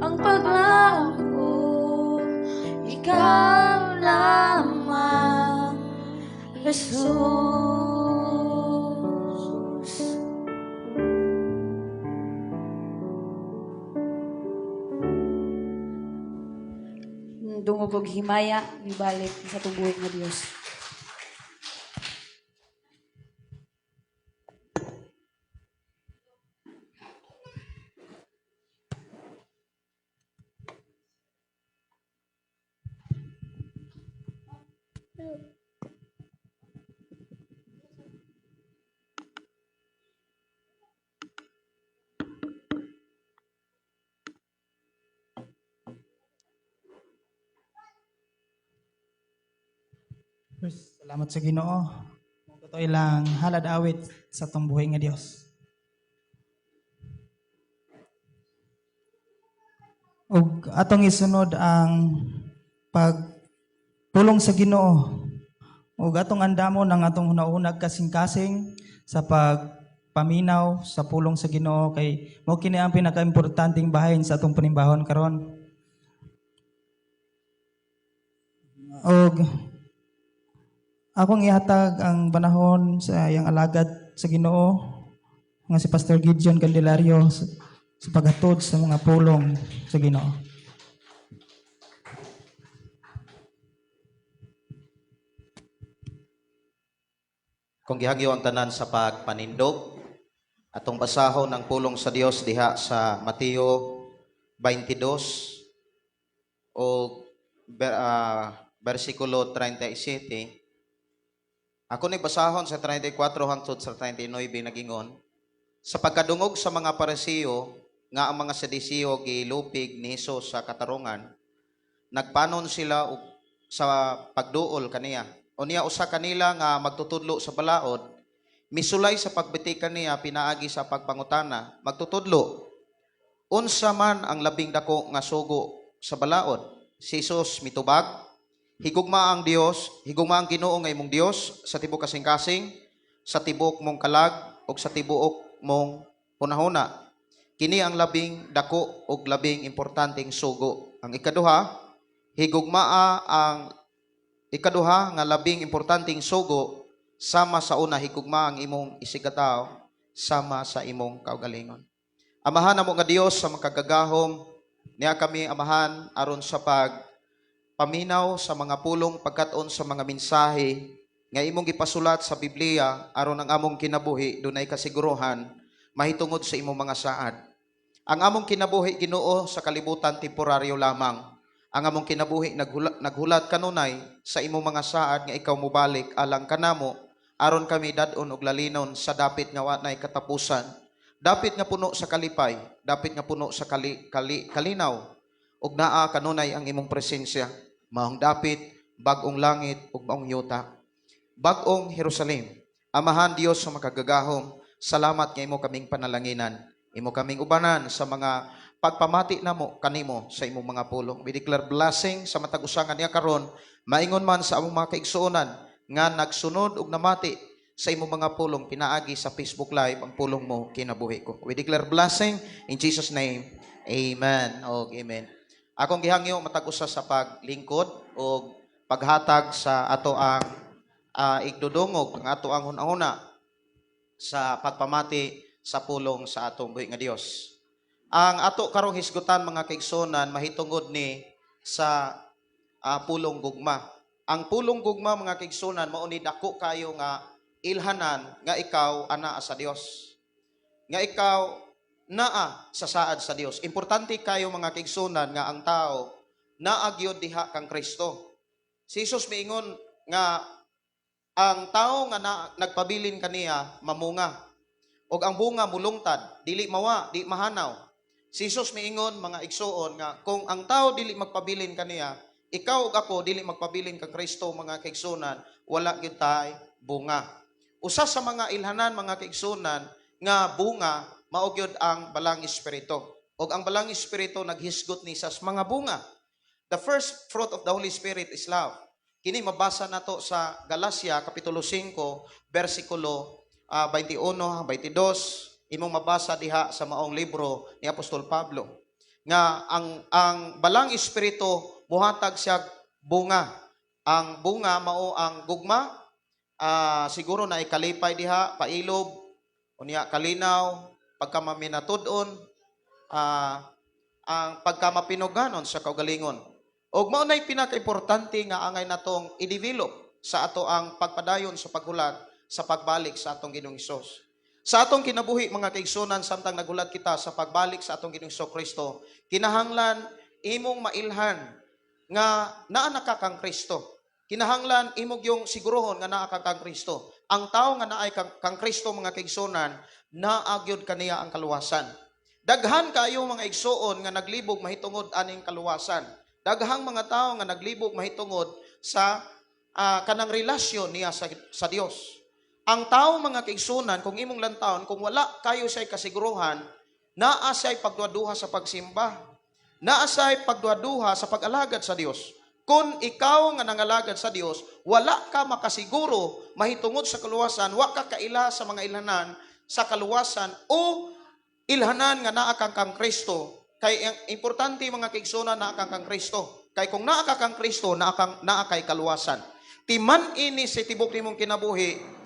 Ang paglaom ko, ikaw lamang, Jesus. Dungog og himaya mibalik sa atong buhi nga Dios. First, salamat sa Ginoo. Ito ilang halad awit sa atong buhi nga Dios. Ug atong isunod ang pagpulong sa Ginoo. Ug atong andamon ang atong hunahuna kasing-kasing sa pagpaminaw sa pulong sa Ginoo kay mao kini ang pinakaimportanteng bahin sa atong panimbahon karon. Ug akong ihatag ang panahon sa iyang alagad sa Ginoo nga si Pastor Gideon Candelario sa paghatod sa mga pulong sa Ginoo. Kung gihangyo ang tanan sa pagpanindog, atong basahon ang pulong sa Dios diha sa Mateo 22 o versikulo 37. Ako ni basahon sa 34 hangtod sa 39 nagingon, sa pagkadungog sa mga Parisiyo nga ang mga Sadiseo gilupig ni Hesus sa katarungan, nagpanon sila sa pagduol kaniya. Unya usa kanila nga magtutudlo sa balaod, misulay sa pagbiti kaniya pinaagi sa pagpangutana, magtutudlo, unsa man ang labing dako nga sugo sa balaod? Si Hesus mitubag, higugma ang Dios, higugma ang Ginoo nga imong Dios sa tibuok kasing-kasing, sa tibuok mong kalag ug sa tibuok mong hunahuna. Kini ang labing dako ug labing importanteng sugo. Ang ikaduha, higugmaa ang ikaduha nga labing importanteng sugo sama sa una, higugma ang imong isigkatawo sama sa imong kaugalingon. Amahan namo nga Dios sa makagagahom, niya kami amahan aron sa pag paminaw sa mga pulong pagkat-on sa mga mensahe nga imong gipasulat sa Biblia aron ang among kinabuhi dunay kasiguruhan mahitungod sa imong mga saad. Ang among kinabuhi Ginoo sa kalibutan temporaryo lamang. Ang among kinabuhi naghulat kanunay sa imong mga saad nga ikaw mobalik alang kanamo aron kami dad-on og lalinon sa dapit nga wa nay katapusan. Dapit nga puno sa kalipay, dapit nga puno sa kalinaw ug naa kanunay ang imong presensya. Maong dapit bag-ong langit ug maong yuta. Bag-ong Jerusalem. Amahan Dios sa makagagahom, salamat nga imo kaming panalanginan. Imo kaming ubanan sa mga pagpamati namo kanimo sa imong mga pulong. We declare blessing sa matag usa nga niya karon, maingon man sa among mga kaigsuonan nga nagsunod ug namati sa imong mga pulong pinaagi sa Facebook Live ang pulong mo kinabuhi ko. We declare blessing in Jesus name. Amen. Og amen. Akong gihangyo matag usa sa paglingkod og paghatag sa ato ang igdudungog ang ato ang hunahuna sa pagpamati sa pulong sa atong buhi nga Dios. Ang ato karong hisgutan mga kaigsuonan mahitungod ni sa pulong gugma. Ang pulong gugma mga kaigsuonan mao ni dako kayo nga ilhanan nga ikaw anaa sa Dios. Nga ikaw naa sa saad sa Dios. Importante kayo mga kaigsuonan nga ang tao naa gyud diha kang Kristo. Si Jesus miingon nga ang tao nga nagpabilin kaniya mamunga. Og ang bunga mulungtad, dili mawa, di mahanaw. Si Jesus miingon mga igsuon nga kung ang tao dili magpabilin kaniya, ikaw ug ako dili magpabilin kang Kristo mga kaigsuonan, wala gyud tay bunga. Usa sa mga ilhanan mga kaigsuonan nga bunga mao gyud ang balang espiritu. Og ang balang espiritu naghisgot ni sa mga bunga. The first fruit of the Holy Spirit is love. Kini mabasa nato sa Galacia kapitulo 5 bersikulo 21 22, imong mabasa diha sa maong libro ni Apostol Pablo. Nga ang balang espiritu muhatag siya bunga. Ang bunga mao ang gugma, siguro na ikalipay diha, pailob, unya kalinaw, pagkamaminatud-on, ang pagkamapinuganon sa kaugalingon. Og mao nay pinakaimportante nga angay natong i-develop sa ato ang pagpadayon sa paghulat sa pagbalik sa atong Ginoong Hesus. Sa atong kinabuhi, mga kaigsunan, samtang naghulat kita sa pagbalik sa atong Ginoong Kristo, kinahanglan imong mailhan nga naa na ka kang Kristo. Kinahanglan imong yung siguruhon nga naa ka kang Kristo. Ang tao nga naay kang Kristo, mga kaigsunan, naa gyud kaniya ang kaluwasan. Daghan kaayo, mga igsuon, nga naglibog mahitungod aning kaluwasan. Daghang mga tao nga naglibog mahitungod sa kanang relasyon niya sa Dios. Ang tao, mga kaigsunan, kung imong lantawon, kung wala kayo siya'y kasiguruhan, naa siya'y pagduhaduha sa pagsimba. Naa siya'y pagduhaduha sa pag-alagad sa Dios. Kung ikaw nga nangalagad sa Dios, wala ka makasiguro mahitungod sa kaluwasan, wa ka kaila sa mga ilhanan sa kaluwasan o ilhanan nga naa kang kang Kristo. Kay ang importante, mga kaigsunan, naa kang kang Kristo. Kay kung naa ka kang Kristo, naa kay kaluwasan. Timan ini sa tibok nimong kinabuhi.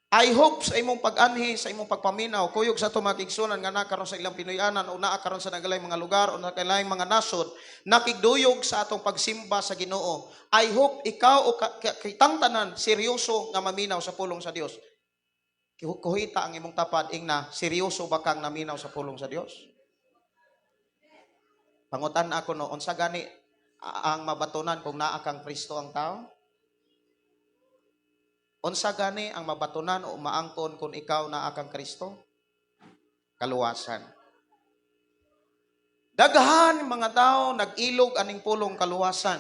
I hope sa imong pag-anhi, sa imong pagpaminaw, kuyog sa ato mga kaigsunan nga naa karon sa ilang Pinoyanan o naa karon sa nagalaing mga lugar o nagalaing mga nasod, nakigduyog sa atong pagsimba sa Ginoo. I hope ikaw o kitang tanan seryoso nga maminaw sa pulong sa Dios. Kuhita ang imong tapad, ingna, seryoso ba kang naminaw sa pulong sa Dios? Pangutan ako no, unsa gani ang mabatunan kung naa kang Kristo ang tao? Unsa gani ang mabatunan o maangkon kung ikaw naa kang Kristo? Kaluwasan. Daghan mga tao nag-ilog aning pulong kaluwasan.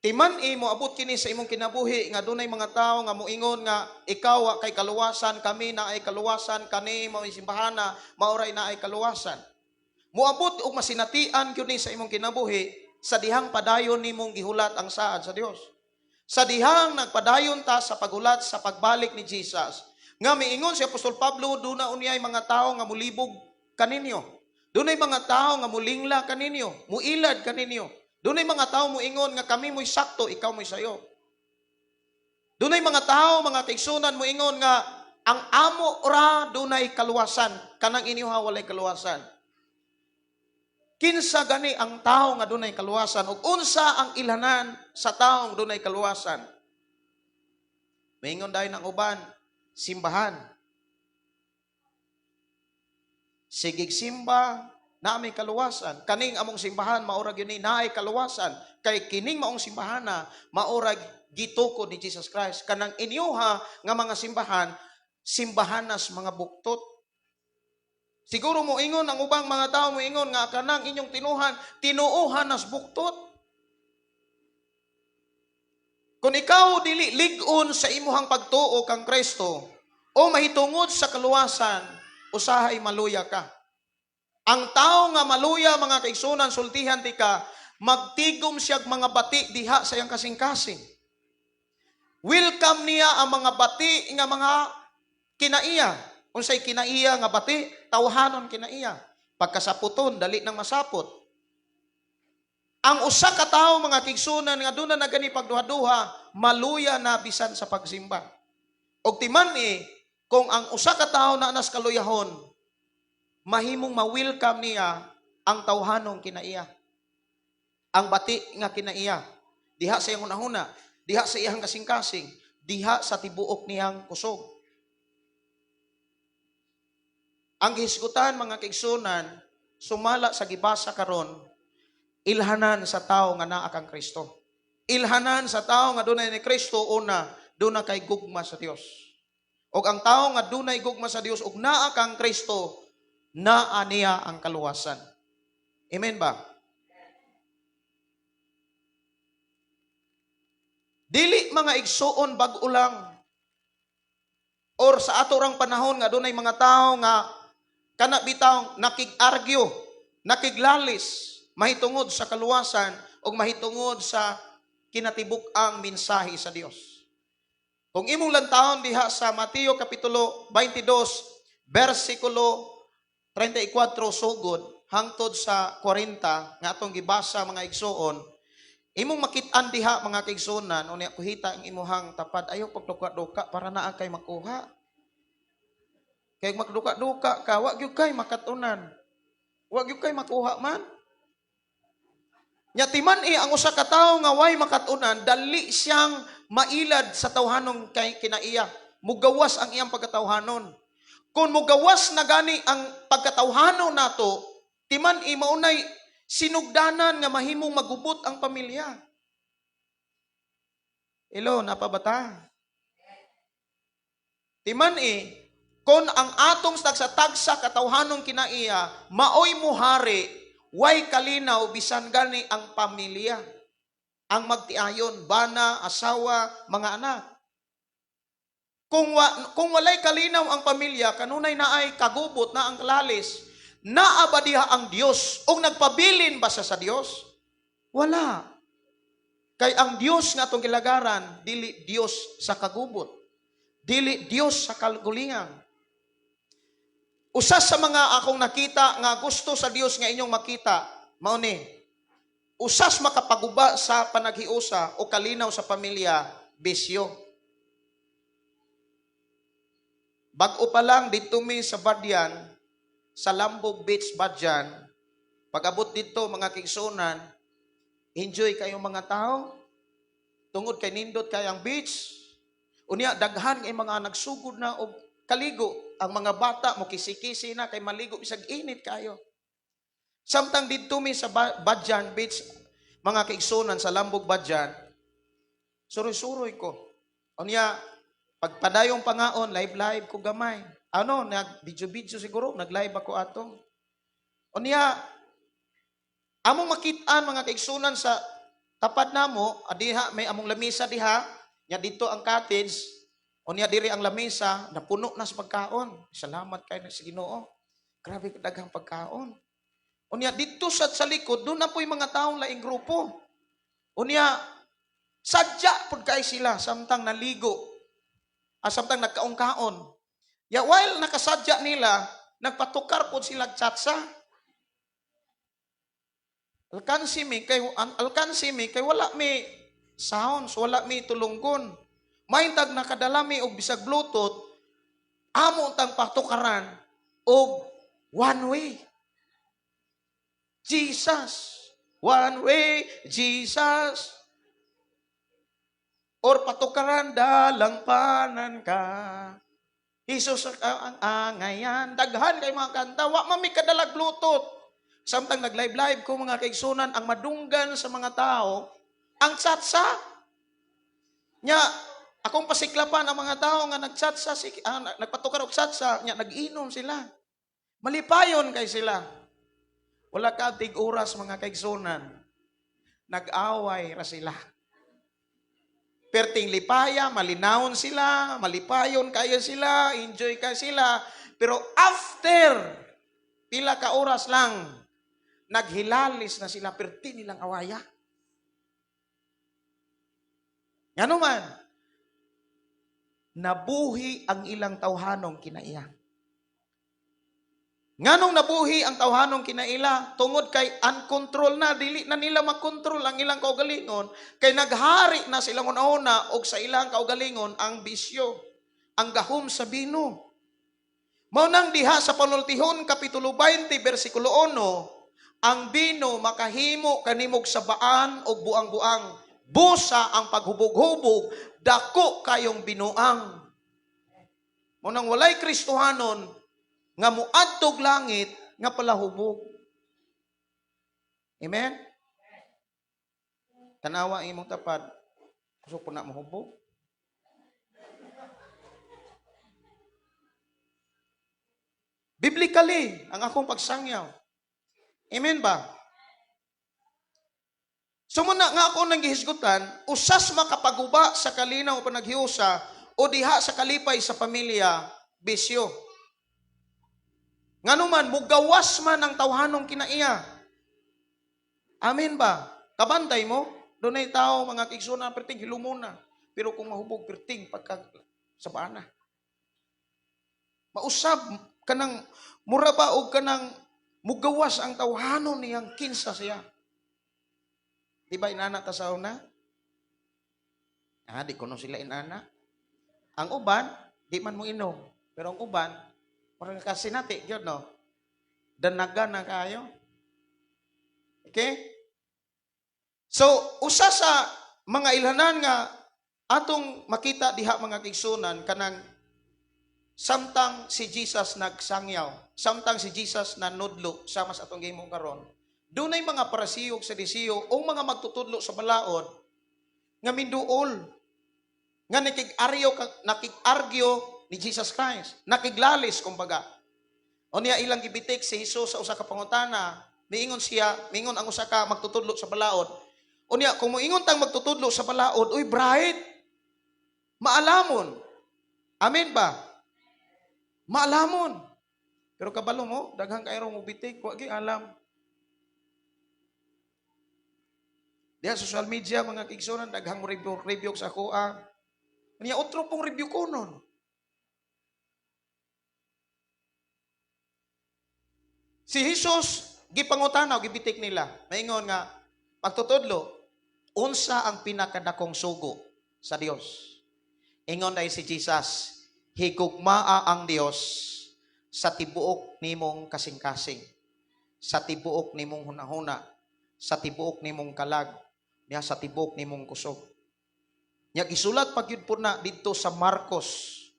Timan mo abot kini sa imong kinabuhi nga dunay mga tao nga moingon nga ikaw wa kay kaluwasan, kami na ay kaluwasan, kani mao simbahana, maoray na ay kaluwasan. Moabot og masinatian gyud ni sa imong kinabuhi sa dihang padayon nimong gihulat ang saad sa Dios. Sa dihang nagpadayon ta sa paghulat sa pagbalik ni Jesus. Nga miingon si Apostol Pablo, duna unyay mga tao nga mulibog kaninyo. Dunay mga tao nga mulingla kaninyo, muilad kaninyo. Dunay mga tao muingon nga kami mo'y sakto, ikaw mo'y sayo. Dunay mga tao, mga kaigsunan, muingon nga ang amo ra dunay kaluwasan, kanang inyoha walay kaluwasan. Kinsa gani ang tao nga dunay kaluwasan ug unsa ang ilhanan sa taong dunay kaluwasan? Maingon dayon ang uban, simbahan. Sigig simba, na may kaluwasan. Kaning among simbahan, maurag yun ni naay kaluwasan. Kay kining maong simbahana, maurag gitukod ni Jesus Christ. Kanang inyuha nga mga simbahan, simbahanas mga buktot. Siguro mo ingon ang ubang mga tao, mo ingon nga kanang inyong tinuhan, tinuuhan nas buktot. Kung ikaw dili lig-on sa imuhang pagtuo kang Kristo o mahitungod sa kaluwasan, usahay maluya ka. Ang tao nga maluya, mga kaigsunan, sultihan ti ka, magtigom siyag mga bati diha sa iyang kasing-kasing. Welcome niya ang mga bati nga mga kinaiya. Unsay kinaiya nga bati? Tawhanon kinaiya. Pagkasaputon, dali nang masapot. Ang usa ka tawo, mga kaigsunan, nga duna na gani pagduha-duha, maluya na bisan sa pagsimba. Og timan kung ang usa ka tawo na anas kaluyahon, mahimong ma-welcome niya ang tawhanong kinaiya. Ang bati nga kinaiya. Diha sa iyang hunahuna, diha sa iyang kasing-kasing, diha sa tibuok niyang kusog. Ang gihisgutan, mga kaigsunan, sumala sa gibasa karon, ilhanan sa tao nga naa kang Kristo. Ilhanan sa tao nga dunay ni Kristo, una, duna kay gugma sa Dios. Og ang tao nga dunay gugma sa Dios ug naa kang Kristo, naa niya ang kaluwasan. Amen ba? Dili, mga igsuon, bag-o lang or sa ato rang panahon nga dunay mga tao nga kana bitaw nakig-argue, nakiglalis mahitungod sa kaluwasan o mahitungod sa kinatibuk-ang mensahe sa Dios. Kung imong lantawon diha sa Mateo Kapitulo 22 versikulo 34 sugod, hangtod sa 40 nga atong gibasa, mga igsuon, imong makit-an diha, mga kaigsuonan, unya kuhita ang imuhang tapad, ayaw pagduka-duka para naa kay makuha. Kay magduka-duka ka, wa gyud kay makatunan. Wa gyud kay makuha man. Nya timan eh, ang usa ka tawo nga way makatunan, dali siyang mailad sa tawhanong kay kinaiya. Mugawas ang iyang pagkatawhanon. Kung mugawas na gani ang pagkatawhanon nato, timan eh, maunay sinugdanan nga mahimong magubot ang pamilya. Hello, napabata. Timan eh, kung ang atong tagsa-tagsa katawhanong kinaiya, maoy muhari, way kalinaw bisan gani ang pamilya. Ang magtiayon, bana, asawa, mga anak. Kung walay kalinaw ang pamilya, kanunay naay kagubot na ang kalalis, naa ba diha ang Dios? O nagpabilin ba siya sa Dios? Wala. Kay ang Dios nga atong gilagaran, dili Dios sa kagubot. Dili Dios sa kalgulingan. Usa sa mga akong nakita nga gusto sa Dios nga inyong makita, mao ni, usas makapaguba sa panaghiusa o kalinaw sa pamilya, bisyo. Bag-o pa lang dito mi sa Badyan, sa Lambog Beach, Badyan, pag-abot dito, mga kigsunan, enjoy kayong mga tao. Tungod kay nindot kay ang beach. Unya, daghan kay mga nagsugod na og kaligo. Ang mga bata mo kisi-kisi na kay maligo bisag init kayo. Samtang didto mi sa Badyan Beach, mga kaigsunan, sa Lambog Badyan, suroy-suroy ko. Unya, pagpadayong pangaon, live-live ko gamay. Ano, nag video-video siguro, nag-live ako ato. Unya, among makitaan, mga kaigsunan, sa tapad namo, adiha may among lamisa diha, nya dito ang cottage, unya diri ang lamisa, napuno na sa pagkaon. Salamat kay sa Ginoo. Grabe kadaghang pagkaon. Unya dito sa likod, doon na po'y mga taong laing grupo. Unya, sadya pud kay sila samtang naligo. Samtang nagkaon-kaon. Ya while nakasadya nila, nagpatukar pod sila tsatsa. Alkansi mi kay wala mi sounds, wala mi tulunggon. Maintag nakadala mi og bisag Bluetooth, amo tang patukaran og one way. Jesus, one way, Jesus. Or patukaran, dalangpanan ka. Jesus ang angayan. Daghan kay mga kanta. Wa man mi kadalag Bluetooth. Samtang nag-live-live ko, mga kaigsunan, ang madunggan sa mga tao, ang tsatsa. Nya, akong pasiklapan ang mga tao nga nagtsatsa, nagpatukar og tsatsa, nya nag-inom sila. Malipayon kay sila. Wala ka tig oras, mga kaigsunan. Nag-away ra sila. Perting lipaya, malinawon sila, malipayon kayo sila, enjoy kayo sila. Pero after pila ka oras lang, naghilalis na sila, perti nilang awaya. Ngano man, nabuhi ang ilang tawhanong kinaiya. Nganong nabuhi ang tawhanong kinaila? Tungod kay uncontrol na, dili na nila makontrol ang ilang kaugalingon, kay naghari na silang una-una og sa ilang kaugalingon ang bisyo, ang gahom sa bino. Mao nang diha sa Panultihon Kapitulo 20 bersikulo 1, ang bino makahimo kanimog sabaan og buang-buang, busa ang paghubog-hubog, dako kayong binuang. Mao nang walay Kristohanon nga muadtog langit nga palahubog. Amen? Tanawa ang imong tapad. Gusto ko na mahubog. Biblically, ang akong pagsangyaw. Amen ba? Sumuna nga ako nang gihisgutan, usas makapaguba sa kalinaw o panaghiusa o diha sa kalipay sa pamilya, bisyo. Nganuman, mugawas man ang tawhanong kinaiya. Amen ba? Kabantay mo, dunay tao, mga kigsuna, perting hilumona. Pero kung mahubog, perting pagka sa bana. Mausab, kanang, mura ba o kanang, Mugawas ang tawhanon niyang kinsa siya. Di ba inana ta sa una? Ah, di kuno sila inana. Ang uban, di man mo inom. Pero ang uban, parang kasinati, gyud no? Danaga na kayo. Okay? So, usa sa mga ilhanan nga atong makita diha, mga kaigsunan, kanang samtang si Jesus nagsangyaw, samtang si Jesus nanudlo sama sa atong gihimo karon, dunay mga Parisiyo ug Sadisiyo o mga magtutudlo sa balaod nga minduol nga nakig-argue ni Jesus Christ, nakiglalis kumbaga. O niya ilang gibitik si Jesus sa usa ka pangutana, miingon siya, miingon ang usa ka magtutudlo sa balaod. O niya, kung moingon tang magtutudlo sa balaod, uy, bright, maalamon. Amen ba? Maalamon. Pero kabalo mo, daghang kayrong mo bitik, wa gyud alam. Diha social media, mga kaigsunan, daghang mo review, review sa akoa. Niya otro pong review ko nun. Si Jesus, gipangutana, gibitik nila. Maingon nga, pagtutudlo, unsa ang pinakadakong sugo sa Dios? Ingon dahil si Jesus, higugmaa ang Dios sa tibuok nimong kasing-kasing, sa tibuok nimong hunahuna, sa tibuok nimong kalag, niya sa tibuok nimong kusog. Nya gisulat pa gyud po na didto sa Marcos,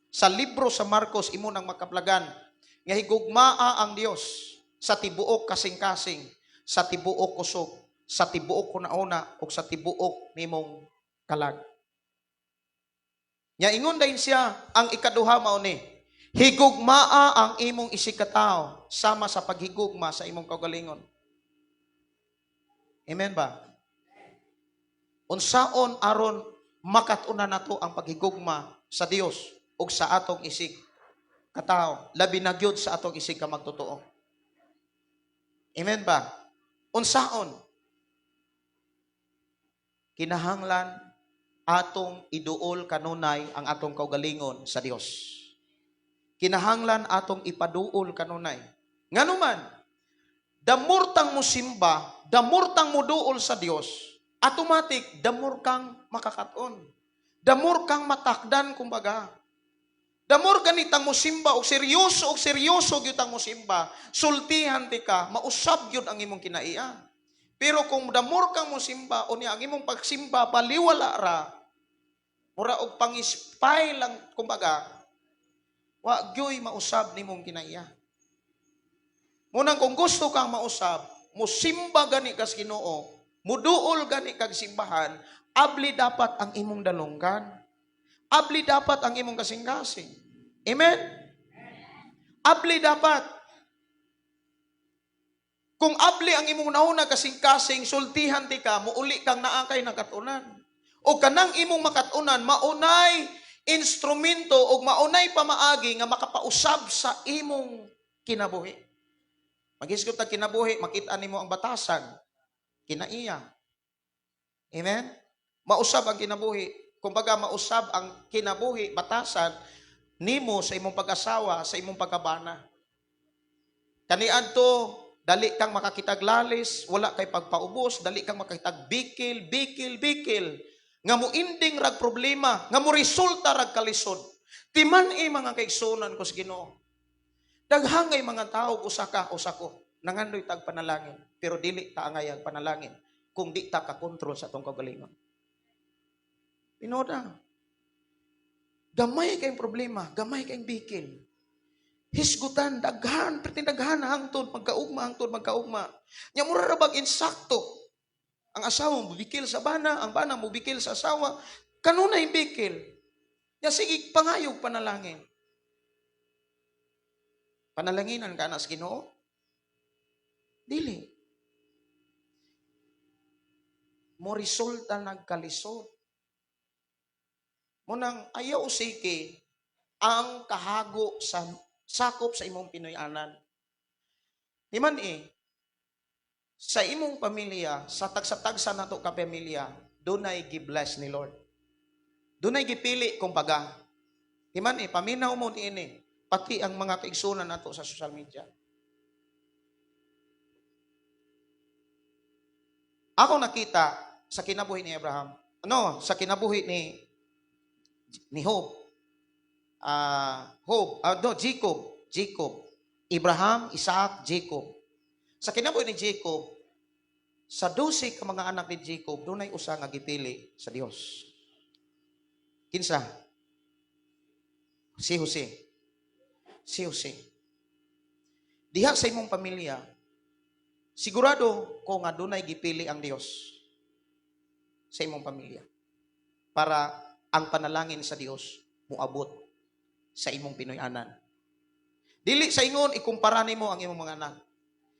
sa libro sa Marcos imo nang makaplagan nga higugmaa ang Dios sa tibuok kasing-kasing, sa tibuok kusog, sa tibuok hunahuna ug sa tibuok nimong kalag. Nya ingon dayon siya, ang ikaduha mao ni, higugmaa ang imong isigkatawo sama sa paghigugma sa imong kaugalingon. Amen ba? Unsaon aron makat-unan nato ang paghigugma sa Dios ug sa atong isig katawo, labi na gyud sa atong isig ka magtotoo. Amen ba? Unsaon? Kinahanglan atong iduol kanunay ang atong kaugalingon sa Dios. Kinahanglan atong ipaduol kanunay. Nganuman, damur tang musimba, damur tang muduol sa Dios, automatic damur kang makakaton. Damur kang matakdan kumbaga. Damur ganitang musimba og seryoso gyud ang musimba, sultihan ti ka, mausab gyud ang imong kinaiya. Pero kung damur kang musimba unya ang imong pagsimba baliwala ra, mura og pangispay lang kumbaga, wa gyoy mausab nimong kinaiya. Munang kung gusto kang mausab, musimba gani kas Ginoo, muduol gani kag simbahan, abli dapat ang imong dalunggan. Abli dapat ang imong kasing-kasing. Amen? Abli dapat. Kung abli ang imong nauna kasing-kasing, sultihan ti ka, muuli kang naa kay nakatunan. O kanang imong makatunan, maunay instrumento o maunay pamaagi nga makapausab sa imong kinabuhi. Maghisgot ang kinabuhi, makita nimo ang batasan, kinaiya. Amen? Mausab ang kinabuhi. Kumbaga, mausab ang kinabuhi, batasan nimo sa imong pag-asawa, sa imong pagkabana. Kaniadto, dali kang makakitag lalis, wala kay pagpaubos, dali kang makakitag bikil, bikil, bikil. Nga mo ending rag problema, nga mo resulta rag kalisod. Timan e mga kaigsunan ko sa Ginoo. Daghangay mga tao usa ka, usa ko, nangandoy tag panalangin, pero dili ta angay ang panalangin kung di ta kakontrol sa atong kaugalingon. Pinoda. Gamay kayong problema, gamay kayong bikil. Hisgutan, daghan, perting daghan hangtod magkaugma, hangtod magkaugma. Nya mura ra bag insakto. Ang asawa mo bikil sa bana, ang bana mo bikil sa asawa, kanunay bikil. Nya sige pangayog panalangin. Panalanginan ka na sa Ginoo? Dili. Mo resulta nagkalisod. Munang ayaw usiki ang kahago sa sakop sa imong Pinoy-anan. Di man eh, sa imong pamilya, sa tagsa-tagsa nato ka pamilya, dunay gi-bless ni Lord. Dunay gipili kumbaga. Di man eh, paminaw mo niini, pati ang mga kaigsunan nato sa social media. Ako nakita sa kinabuhi ni Abraham, no, sa kinabuhi ni Job, Job, no, Jacob, Jacob, Abraham, Isaac, Jacob. Sa kinabuhi ni Jacob, sa 12 ka mga anak ni Jacob, dunay usa nga gipili sa Dios. Kinsa? Si Jose. Si Jose. Diha sa imong pamilya, sigurado ko nga dunay gipili ang Dios sa imong pamilya para ang panalangin sa Dios muabot sa imong Pinoy-anan. Dili sa ingon ikumpara nimo ang imong mga anak.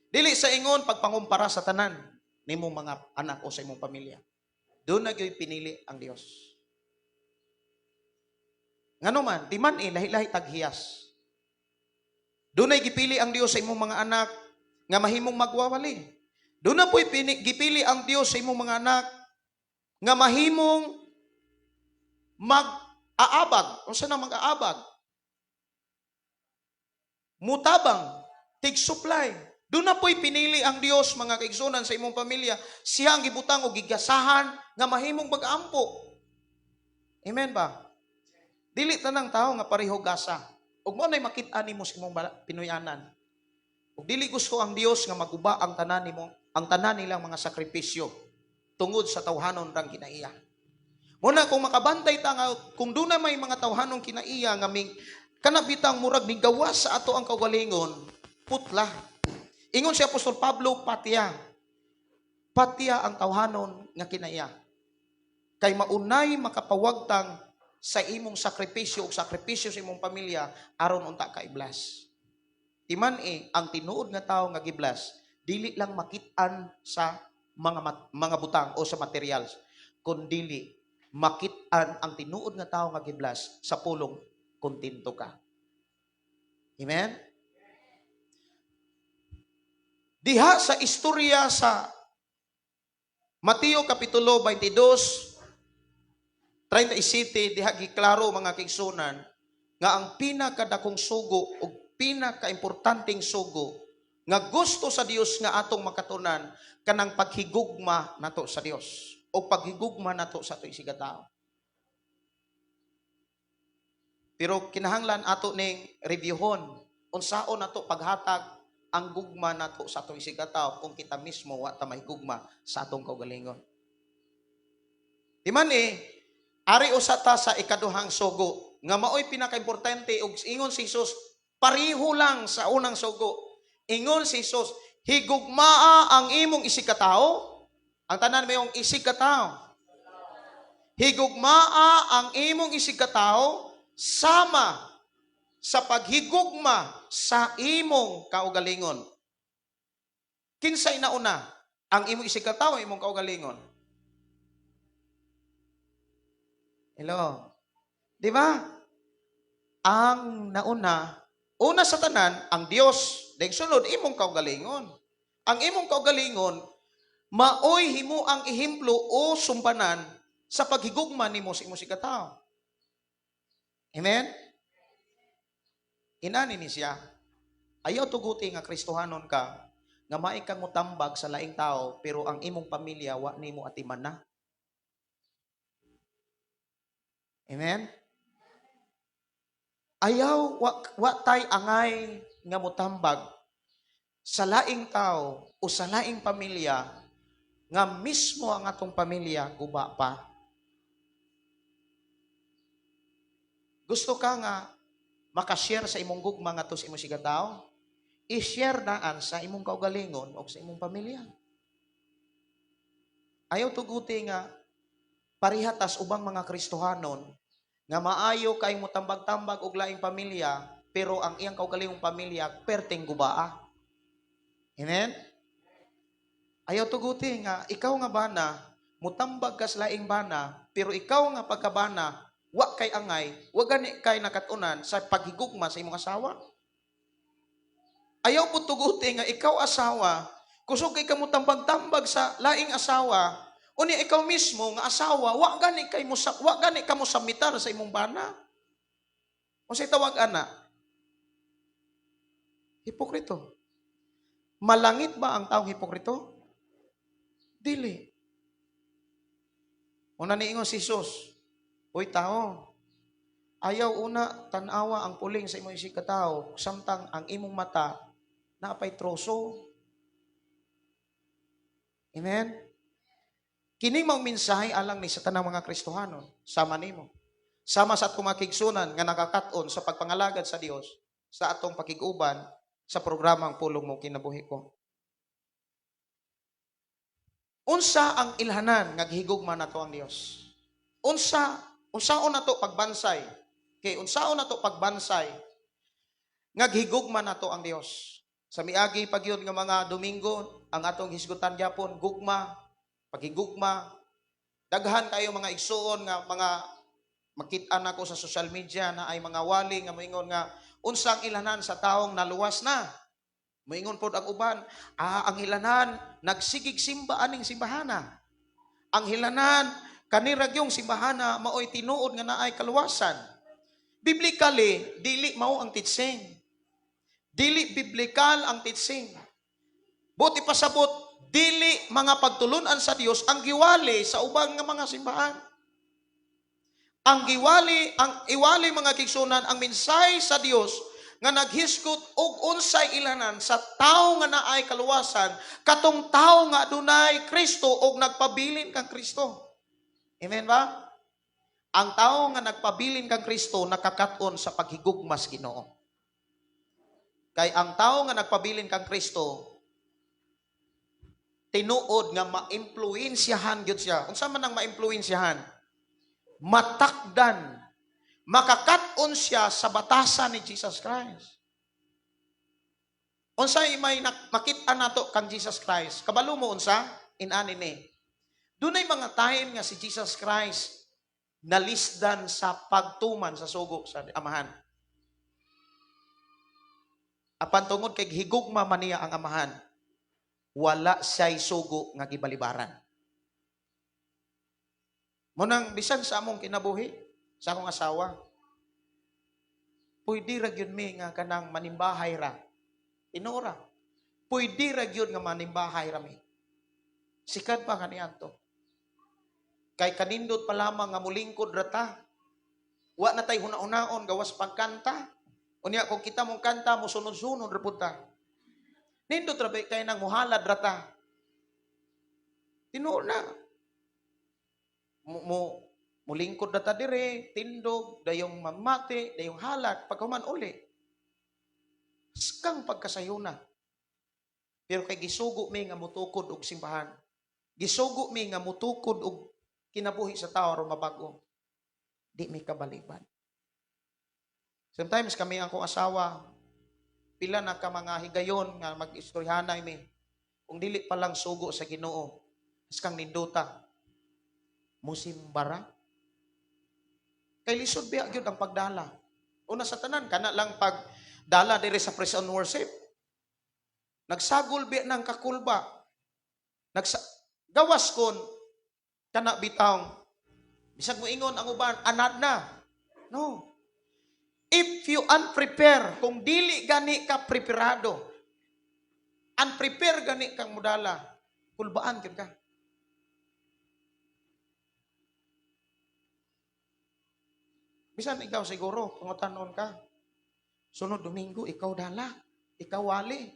Dili sa ingon pagpangumpara sa tanan nimong mga anak o sa imong pamilya. Duna gyoy pinili ang Dios. Ngano man, di man eh, lahi-lahi taghiyas. Dunay gipili ang Dios sa imong mga anak nga mahimong magwawali. Duna po'y gipili ang Dios sa imong mga anak nga mahimong mag-aabag. Unsa na mag-aabag? Mutabang, tig-supply. Duna po'y pinili ang Dios, mga kaigsunan, sa imong pamilya. Siya ang gibutang og gigasahan nga mahimong mag-ampo. Amen ba? Dili tanang tao nga pareho gasa. Ug mao nay makit-an nimo sa imong Pinoyanan. Ug dili gusto ang Dios nga maguba ang tanan nimo, ang tanan nilang mga sakripisyo tungod sa tawhanon rang kinaiya. Muna kung makabantay ta nga kung duna may mga tawhanong kinaiya nga ming kana bitang murag nigawas sa ato ang kaugalingon, putla. Ingon si Apostol Pablo, patya. Patya ang tawhanon nga kinaiya. Kay maunay makapawagtang sa imong sakripisyo o sakripisyo sa imong pamilya aron unta ka i-bless. Timan eh, ang tinuod nga tawo nga gi-bless, dili lang makit-an sa mga butang o sa materials, kundili makit-an ang tinuod nga tawo nga gi-bless sa pulong kontento ka. Amen? Diha sa istorya sa Mateo Kapitulo 22, 37, diha giklaro, mga kaigsunan, nga ang pinakadakong sugo o pinakaimportanteng sugo nga gusto sa Dios nga atong makatunan kanang paghigugma nato sa Dios o paghigugma nato sa ato isigatao. Pero kinahanglan ato ning reviewhon unsaon nato paghatag ang gugma nato sa atong isigatao kung kita mismo wa ta mahigugma sa atong kaugalingon. Di man eh, ari usa ta sa ikaduhang sugo nga maoy pinakaimportante ug ingon si Jesus pareho lang sa unang sugo. Ingon si Jesus, higugmaa ang imong isigkatao. Ang tanan mayong isigkatao. Higugmaa ang imong isigkatao sama sa paghigugma sa imong kaugalingon. Kinsay nauna? Ang imong isigkatao, imong kaugalingon? Hello. Di ba? Ang nauna, una sa tanan, ang Dios. Dahil sunod, imong kaugalingon. Ang imong kaugalingon, maoy himo ang ehemplo o sumpanan sa paghigugma nimo sa imong sikatao. Amen? Inani ni siya, ayaw tuguti nga Kristohanon ka, nga maay kang mutambag sa laing tao, pero ang imong pamilya wa nimo atiman na. Amen? Ayaw, wa tay angay nga mutambag sa laing tao o sa laing pamilya nga mismo ang atong pamilya guba pa. Gusto ka nga makashare sa imong gugma ngadto sa imong sigatao? I-share naan sa imong kaugalingon o sa imong pamilya. Ayaw tuguti nga parihatas ubang mga Kristohanon nga maayo kay mutambag-tambag og laing pamilya pero ang iyang kaugalingong pamilya perteng gubaa. Amen? Ayaw tuguti nga ikaw nga bana mutambag ka sa laing bana pero ikaw nga pagkabana wa kay angay, wa gani kay nakatunan sa paghigugma sa imong asawa. Ayaw po tuguti nga ikaw asawa, kusog kay kamutambag-tambag sa laing asawa, unya ikaw mismo nga asawa, wa gani kay mo sa, wa gani kamo samitar sa imong bana. Unsay tawag ana? Hipokrito. Malangit ba ang taong hipokrito? Dili. Una niingon si Jesus, "Uy tao, ayaw una tan-awa ang puling sa imong isig katawo samtang ang imong mata naapay troso." Amen? Kining maong mensahe alang ni sa tanang mga Kristohanon, sama nimo. Sama sa atong mga kaigsuonan nga nakakaton sa pagpangalagad sa Dios sa atong pakig-uban sa programang Pulong Mo Kinabuhi Ko. Unsa ang ilhanan nga gihigugma nato ang Dios? Unsa unsaon nato pagbansay? Okay, unsaon nato pagbansay nga gihigugma nato ang Dios? Sa miagi pa gyud nga mga Domingo, ang atong hisgutan gyapon gugma, paghigugma. Daghan kayo mga igsuon nga mga makita nako sa social media na ay mga wali nga moingon nga unsang ilhanan sa taong naluwas na. Moingon pod ang uban, ang hilanan nagsigig simba aning simbahana. Ang hilanan kanira gyung simbahana maoy tinuod nga naay kaluwasan. Biblically, dili mao ang teaching. Dili biblical ang teaching. Buti pasabot, dili mga pagtulunan sa Dios ang giwali sa ubang nga mga simbahan. Ang giwali, ang iwali, mga kaigsuonan, ang mensahe sa Dios nga naghisgot og unsay ilanan sa tawo nga naay kaluwasan, katong tawo nga adunay Kristo og nagpabilin kang Kristo. Amen ba? Ang tawo nga nagpabilin kang Kristo nakakat-on sa paghigugma sa Ginoo. Kay ang tawo nga nagpabilin kang Kristo, tinuod nga maimpluwensyahan gyud siya. Unsa man ang maimpluwensyahan? Matakdan. Makakat-on siya sa batasan ni Jesus Christ. Unsay may makita nato kang Jesus Christ? Kabalo mo unsa? Inani ni. Dunay mga time nga si Jesus Christ nalisdan sa pagtuman sa sugo sa Amahan. Apan tungod kay higugma man niya ang Amahan, wala siya'y sugo nga gibalibaran. Munang bisan sa among kinabuhi, sa akong asawa, pwede ra gyud mi nga kanang manimbahay ra. Tinuod. Pwede ra gyud nga manimbahay ra mi. Sikat pa kaniadto. Kay kanindot pa lamang nga mulingkod ra ta. Wa na tay huna-hunaon gawas pagkanta. Unya kung kita mong kanta mo sunod-sunod ra pud ta. Nindot ra ba kay nang muhalad ra ta. Tinuod na. Mo mulingkod na ta dire, tindog, dayong mamati, dayong halat, paghuman uli. Skang pagkasayuna. Pero kay gisugo mi nga mutukod og simbahan. Gisugo mi nga mutukod og kinabuhi sa tao aron mabago. Di mi kabaliban. Sometimes kami ang akong asawa, pila na ka mga higayon nga mag-istoryahanay mi. Kung dili pa lang sugo sa Ginoo, kang nindota, musimbara. Kay lisod biya gyud ang pagdala. Una sa tanan, kana lang pagdala diri sa praise and worship. Nagsagol biya ng kakulba. Gawas kon kana bitawng bisag mo ingon ang uban anad na. No. If you unprepared, kung dili gani ka preparado, unprepared gani kang mudala, kulbaan gyud ka. Bisan ikaw siguro, kung tanon ka, sunod Domingo, ikaw dala, ikaw wali.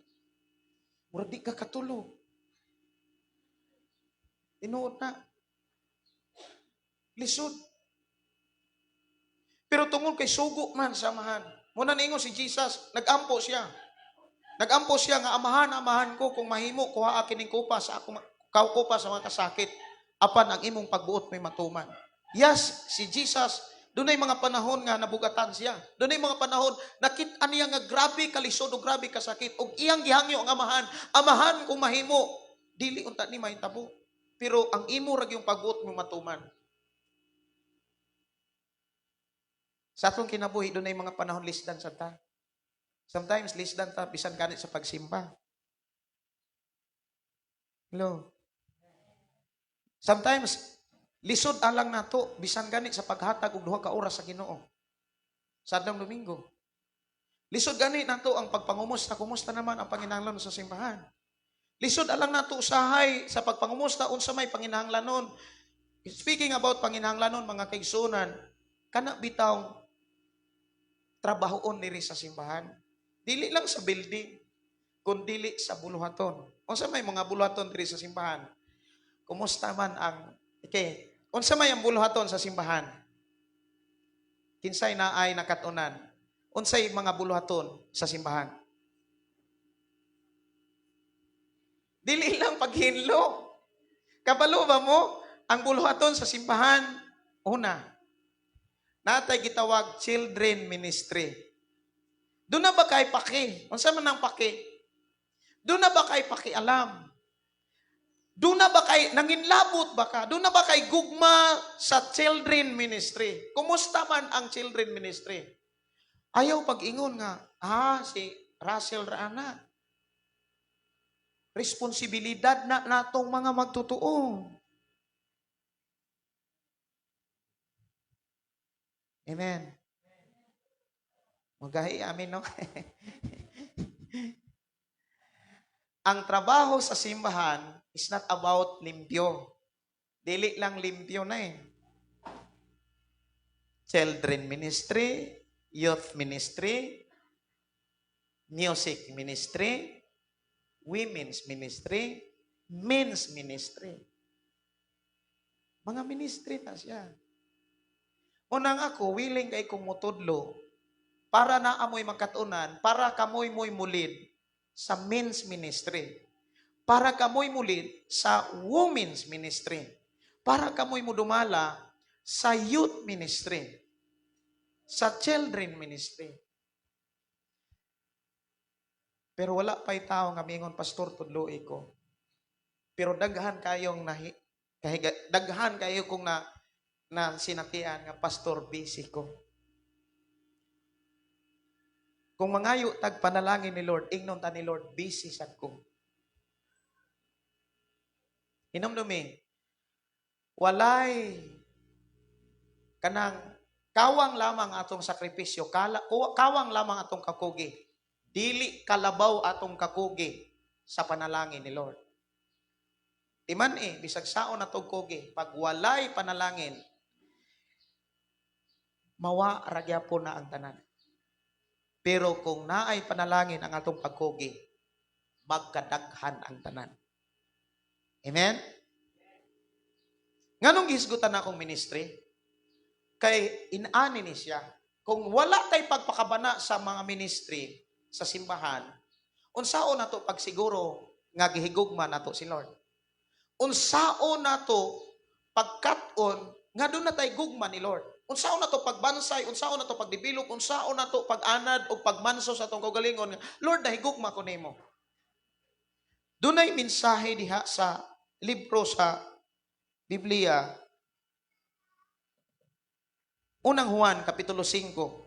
Murag di ka katulog. Tinuod na. Lisod. Pero tungod kay sugo man sa Amahan. Muna niingon si Jesus, nagampo siya. Nagampo siya nga, "Amahan, Amahan ko, kung mahimo, kuha kining kupa sa akong, kupa sa mga kasakit, apan ang imong pagbuot may matuman." Yes, si Jesus, dunay mga panahon nga nabugatan siya. Dunay mga panahon nakita niya nga grabe kalisod o grabe kasakit ug iyang gihangyo ang Amahan, "Amahan, kung mahimo, dili unta ni mahitabo. Pero ang imo ra gyung pagbuot mo matuman." Sa atong kinabuhi, dunay mga panahon lisdan sa ta. Sometimes lisdan ta bisan kanit sa pagsimba. Hello. Sometimes lisod alang nato bisan gani sa paghatag og 2 ka oras sa Ginoo sa adlong Domingo. Lisod gani nato ang pagpangumusta, kumusta naman ang panginahanglan sa simbahan. Lisod alang nato usahay sa pagpangumusta unsa may panginahanglanon. Speaking about panginahanglanon, mga kaigsunan, kana bitaw trabahoon diri sa simbahan. Dili lang sa building, kun dili sa buluhaton. Unsa may mga buluhaton diri sa simbahan? Kumusta man ang, okay, unsa may ang buluhaton sa simbahan? Kinsay na ay nakatunan? Unsay mga buluhaton sa simbahan? Dili lang paghinlo. Kabalo ba mo ang buluhaton sa simbahan? Una, natay gitawag children ministry. Doon na ba kay paki? Unsa man ang paki? Doon na ba kay pakialam? Doon na ba kay nanginlabot ba ka? Doon na ba kay gugma sa children ministry? Kumusta man ang children ministry? Ayaw pag-ingon nga, si Russell Rana. Responsibilidad na natong mga magtotoo. Amen. Magahi amin, no? Ang trabaho sa simbahan is not about limpyo. Dili lang limpyo na eh. Children ministry, youth ministry, music ministry, women's ministry, men's ministry. Mga ministry na siya. Unang ako, willing kay kong mutudlo para na amoy makatunan, para kamoy mo'y mulid sa men's ministry. Para kamoy mulid sa women's ministry. Para kamoy mudumala sa youth ministry. Sa children ministry. Pero wala pa'y tao nga mingon, "Pastor, tudloi ko." Pero daghan kayong nahi, kahiga, daghan kayo kong na sinatian nga, "Pastor, busy ko." Kung mangayo tag panalangin ni Lord, ingnon ta ni Lord, "Busy sad ko." Hinumdumi, walay kanang kawang lamang atong sakripisyo, kawang lamang atong kakugi. Dili kalabaw atong kakugi sa panalangin ni Lord. Timan eh, bisag saon atong kugi, pag walay panalangin, mawa ra gyapon na ang tanan. Pero kung naay panalangin ang atong pagkugi, magkadaghan ang tanan. Amen? Nganong gihisgutan na akong ministry? Kay inani ni siya. Kung wala tay pagpakabana sa mga ministry sa simbahan, unsaon nato pagsiguro nga gihigugma nato si Lord? Unsaon nato pagkat-on nga doon na tay gugma ni Lord? Unsaon nato pagbansay, unsaon nato pagdevelop, unsaon nato pag-anad o pagmanso sa atong kaugalingon nga, "Lord, nahigugma ko nimo." Dunay mensahe diha sa libro sa Biblia. Unang Juan, Kapitulo 5.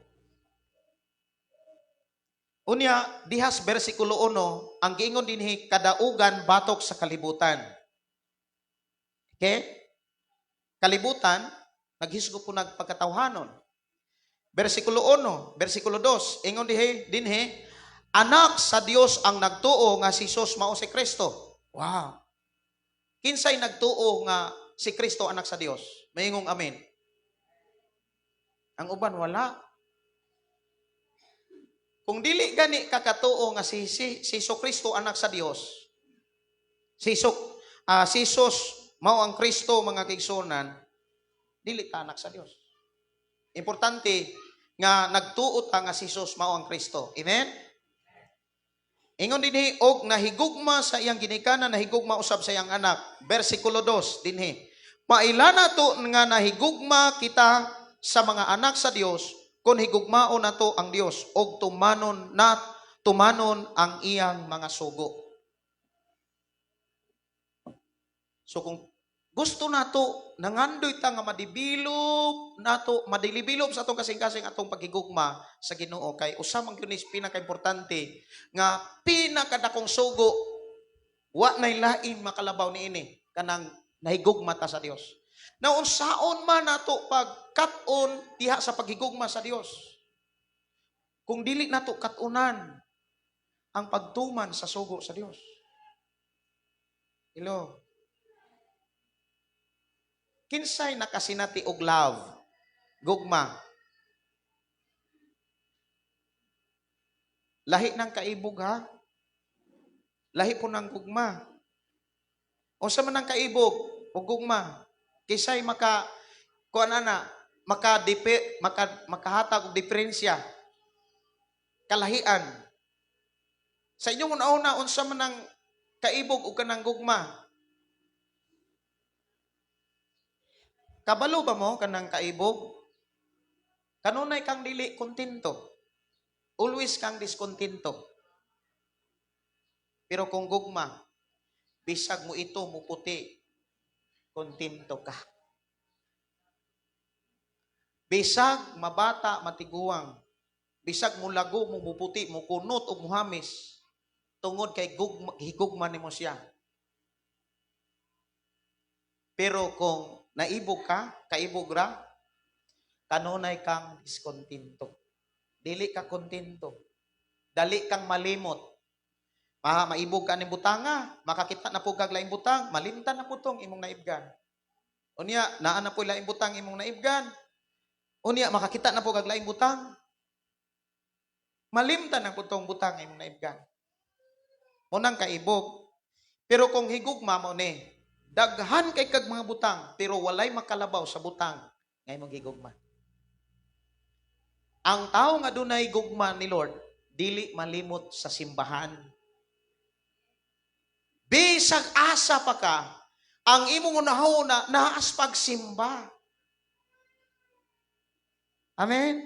Unya, dihas versikulo 1, ang giingon dinhi, kadaugan batok sa kalibutan. Okay? Kalibutan, naghisgo po nagpagkatawhanon. Versikulo 1, versikulo 2, ingon dinhi, anak sa Dios ang nagtuo nga si Jesus mao si Kristo. Wow. Kinsay nagtuo nga si Kristo anak sa Dios? Maingong amen. Ang uban wala. Kung dili gani kakatuo nga si Jesu Kristo anak sa Dios, si Jesus mao ang Kristo, mga kaigsuonan, dili ta anak sa Dios. Importante nga nagtuo ta nga si Jesus mao ang Kristo. Amen? Ingon dinhi, og nahigugma sa iyang ginikanan, nahigugma usab sa iyang anak. Versikulo 2 dinhi. Maila nato nga nahigugma kita sa mga anak sa Dios kung higugmaon nato ang Dios og tumanon ang iyang mga sugo. So kung gusto nato nangandoy ta nga madibilop nato, madilibilop sa atong kasing-kasing atong paghigugma sa Ginoo, kay usa man gyud ni pinakaimportante nga pinakadakong sugo, wa nay lain makalabaw niini kanang nahigugma ta sa Dios. Na unsaon man nato pagkat-on diha sa paghigugma sa Dios, kung dili nato kat-unan ang pagtuman sa sugo sa Dios. Hello. Kinsay nakasinati og love? Gugma. Lahi ng kaibog ha? Lahi po ng gugma. Unsa man ang kaibog o gugma? Kinsay maka kuan ana, maka maka makahatag og diferensya, kalahian. Sa inyong una-una, unsa man ang kaibog o kanang gugma? Kabalo ba mo kanang kaibog? Kanunay kang dili kontento. Always kang diskontento. Pero kung gugma, bisag mo ito, mo puti, kontento ka. Bisag mabata, matiguang, bisag mo lago, mo muputi, mo kunot o muhamis, tungod kay gugma, higugma nimo siya. Pero kung naibog ka, kaibog ra, kanunay kang diskontento. Dili ka kontento. Dali kang malimot. Maibog ka ning butanga, makakita na po kag laing butang, malimtan na po tong imong naibgan. Unya, naa na po laing butang imong naibgan. Unya, makakita na po kag laing butang. Malimtan na po tong butang imong naibgan. Munang kaibog. Pero kung higugma mo ni, daghan kay kag mga butang, pero walay makalabaw sa butang nga imong gigugma. Ang tao nga dunay gugma ni Lord, dili malimot sa simbahan. Bisag asa pa ka, ang imong unahuna naas pagsimba. Amen?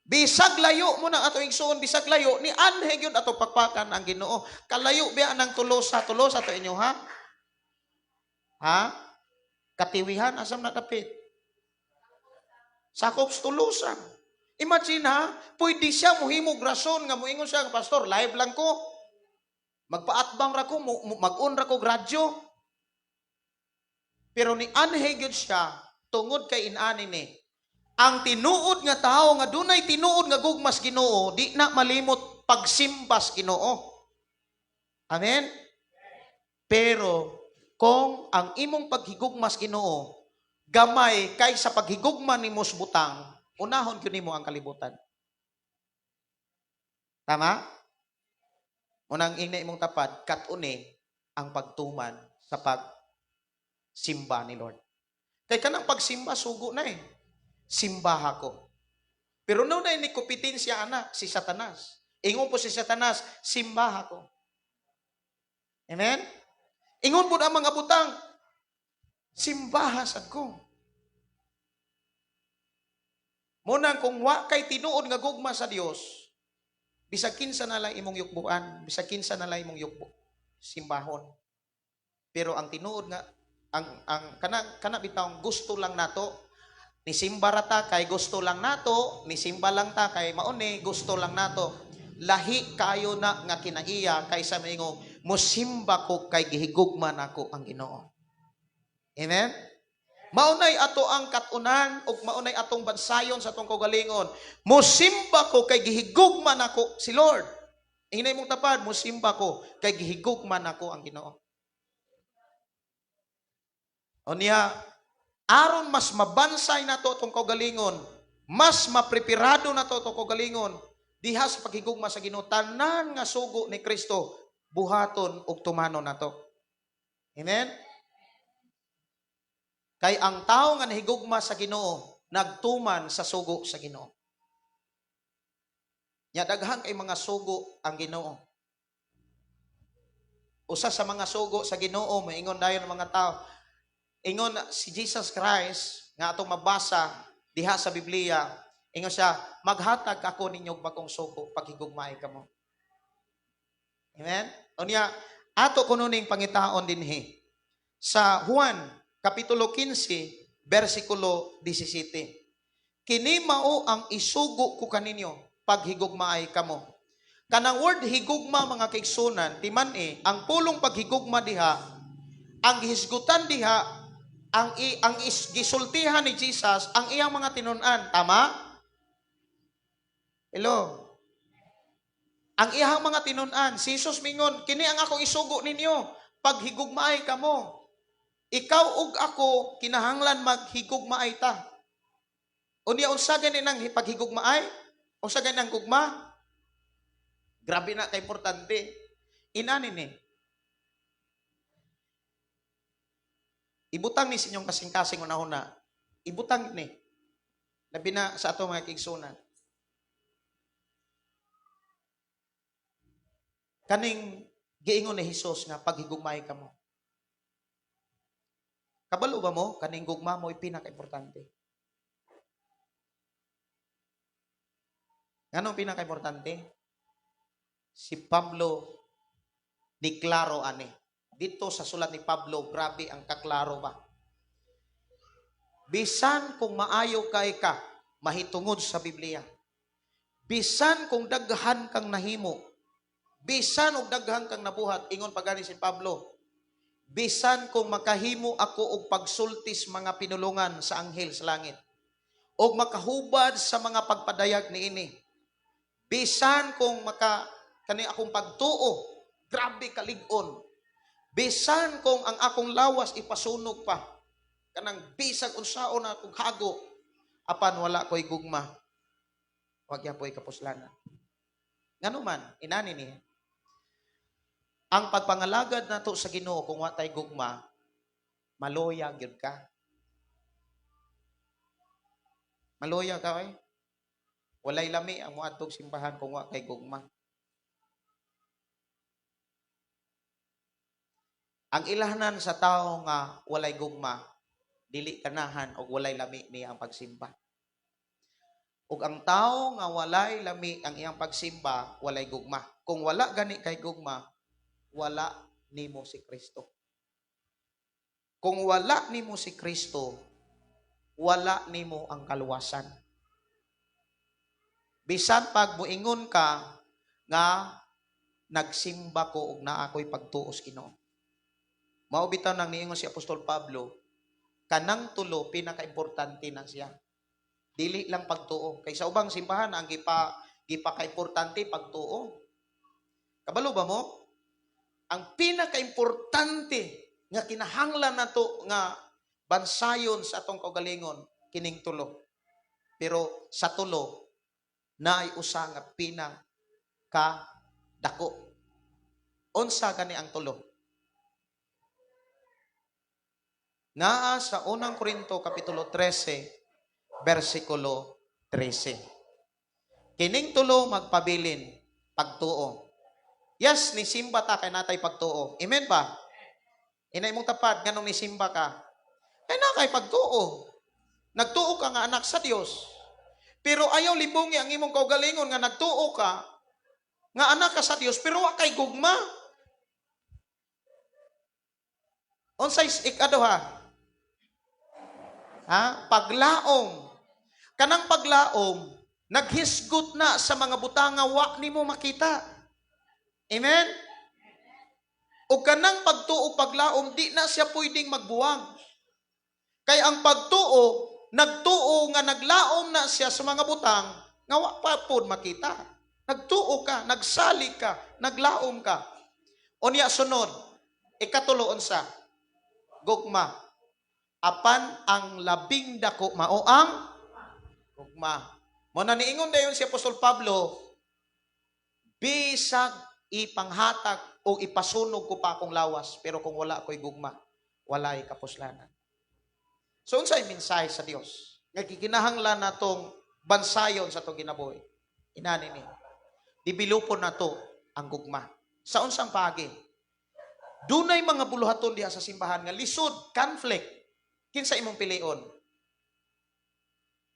Bisag layo mo na ato igsuon, bisag layo, ni anhe gyud ato pakpakan ang Ginoo. Kalayo biya ng Tolosa, Tolosa to inyo ha? Ha? Katiwihan, asam na dapit? Sakop sa Tolosa. Imagine ha, pwede siya muhimog rason nga muingon siya, pastor, live lang ko. Magpaatbang ra ko, mag-on ra ko radyo. Pero ni anhe gyud siya, tungod kay inani ni. Ang tinuod nga tao nga dunay tinuod nga gugmas Ginoo, di na malimot pagsimbas Ginoo. Amen? Pero kung ang imong paghigugmas Ginoo gamay kaysa paghigugma nimo sa butang, unahon gyud nimo ang kalibutan. Tama? Unang ingna imong tapad, kat-uni ang pagtuman sa pagsimba ni Lord. Kay kanang pagsimba sugo na eh. Simbaha ko. Pero no na ni kompetensya ana si Satanas. Ingon po si Satanas, simbaha ko. Amen? Ingon po ang mga butang, simbaha sad ko. Munang kung wa kay tinuod nga gugma sa Dios, bisag kinsa na lang imong yukbuan, bisag kinsa na lang imong yukbo, simbahon. Pero ang tinuod nga ang kana kana bitawng gusto lang nato, ni simba ra ta kay gusto lang nato, ni simba lang ta kay mauni gusto lang nato. Lahi kayo na nga kinaiya kaysa moingon mosimba ko kay gihigugma nako ang Ginoo. Amen? Maunay ato ang katunan ug maunay atong bansayon sa atong kaugalingon. Mosimba ko kay gihigugma nako si Lord. Ingay mong tapad, mosimba ko kay gihigugma nako ang Ginoo. Unya, aron mas mabansay nato atong kaugalingon, mas mapreparado nato atong kaugalingon diha sa paghigugma sa Ginoo, tanan nga sugo ni Kristo buhaton ug tumanon nato. Amen? Kay ang tao nga nahigugma sa Ginoo nagtuman sa sugo sa Ginoo. Nya daghan kay mga sugo ang Ginoo. Usa sa mga sugo sa Ginoo moingon dayon ang mga tao. Ingon si Jesus Christ nga atong mabasa diha sa Biblia, ingon siya, maghatag ako ninyo og bagong sugo paghigugmaay kamo. Amen? Unya, ato kuno ning pangitaon dinhi sa Juan Kapitulo 15, versikulo 17. Kini mao ang isugo ko kaninyo, paghigugmaay kamo. Kanang word higugma mga kaigsunan, timan-i, ang pulong paghigugma diha, ang gihisgutan diha, ang gisultihan ni Jesus, ang iyang mga tinun-an. Tama? Hello? Ang iyang mga tinun-an, si Jesus mingon, kini ang akong isugo ninyo, paghigugmaay kamo. Ikaw ug ako kinahanglan maghigugmaay ta. Unya, unsa gani nang paghigugmaay? Unsa gani ang gugma? Grabe na ka importante. Inani ni. Ibutang ni sa inyong kasing-kasing una-una. Ibutang ni. Labi na sa ato mga kaigsunan. Kaning giingon ni Hesus nga paghigugmay ka mo. Kabalo ba mo kaning gugma mo pinaka-importante? Nganong pinaka-importante? Si Pablo ni klaro ani. Dito sa sulat ni Pablo, grabe ang kaklaro ba. Bisan kung maayo kay ka, mahitungod sa Biblia. Bisan kung daghan kang nahimo, bisan og daghan kang nabuhat, ingon pa gani si Pablo, bisan kung makahimo ako og pagsultis mga pinulungan sa anghel sa langit, og makahubad sa mga pagpadayag niini, bisan kung maka kani akong pagtuo, grabe kalig-on, bisan kung ang akong lawas ipasunog pa, kanang bisag unsaon na akong hago, apan wala ko'y gugma, wag yapoy kapuslanan. Ngano man, inani niya. Ang pagpangalagad nato sa Ginoo kung wa tay gugma, maloya gyud ka. Maloya ka oy. Walay lami ang moadtong simbahan kung wa kay gugma. Ang ilhanan sa tawo nga walay gugma, dili kanahan og walay lami niya ang pagsimba. Ug ang tawo nga walay lami ang iyang pagsimba, walay gugma. Kung wala gani kay gugma, wala nimo si Kristo. Kung wala nimo si Kristo, wala nimo ang kaluwasan. Bisan pag muingon ka nga nagsimba ko og naa ko'y pagtuos Ginoo. Mao bitaw nang niingon si Apostol Pablo, kanang tulo pinakaimportante na siya. Dili lang pagtuo. Kay sa ubang simbahan ang gipakaimportante pagtuo. Kabalo ba mo? Ang pinakaimportante nga kinahanglan nato nga bansayon sa atong kaugalingon kining tulo. Pero sa tulo naay usa nga pinaka dako. Unsa gani ang tulo? Naa sa unang Korinto kapitulo 13 bersikulo 13. Kining tulo magpabilin pagtuo. Yes, nisimba ta kay natay pagtuo. Amen ba? Inay mong tapad nganong nisimba ka. Kay na kay pagtuo. Nagtuo ka nga anak sa Dios. Pero ayaw libongi ang imong kaugalingon nga nagtuo ka nga anak ka sa Dios pero wa kay gugma. Unsay ikaduha? Ha? Paglaom. Kanang paglaom, naghisgot na sa mga butanga wa nimo makita. Amen? O kanang pagtuo paglaom, di na siya pwedeng magbuwang. Kay ang pagtuo, nagtuo nga naglaom na siya sa mga butang nga wa pa pod makita. Nagtuo ka, nagsali ka, naglaom ka. Unya sunod, ikatulo unsa? Gugma. Apan ang labing dako mao ang gugma. Mo na niingon dayon si Apostol Pablo, bisag ipanghatag o ipasunog ko pa akong lawas, pero kung wala ko'y gugma, walay kapuslanan. So unsay mensahe sa Dios nga gikinahanglan natong bansayon sa atong kinabuhi? Inani ni. Dibilupon nato ang gugma. Sa unsang paagi? Dunay mga buluhaton diha sa simbahan nga lisod, conflict. Kinsa imong pilion?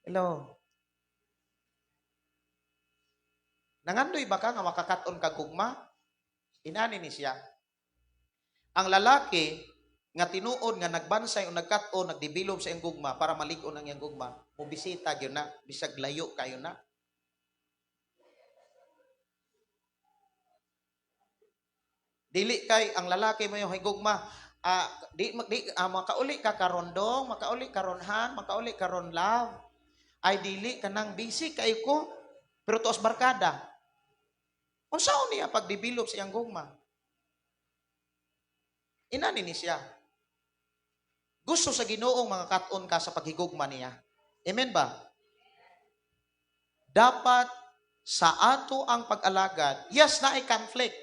Hello. Nangandoy ba ka nga makakat-on ka gugma? Inani ni siya. Ang lalaki nga tinuod nga nagbansay o nagkat-on, nagdevelop sa iyang gugma para malig-on ang iyang gugma, mobisita gyud na, bisag layo kayo na. Dili kay ang lalaki mo yung gugma, di, di makauli ka karon dong, makauli karon han, makauli karon love. Ay dili kanang busy kay ko, pero tuos barkada. Unsaon niya pagdevelop sa iyang gugma? Inani ni siya. Gusto sa Ginoong mga kat-on ka sa paghigugma niya. Amen ba? Dapat sa ato ang pag-alagad, yes, naay conflict.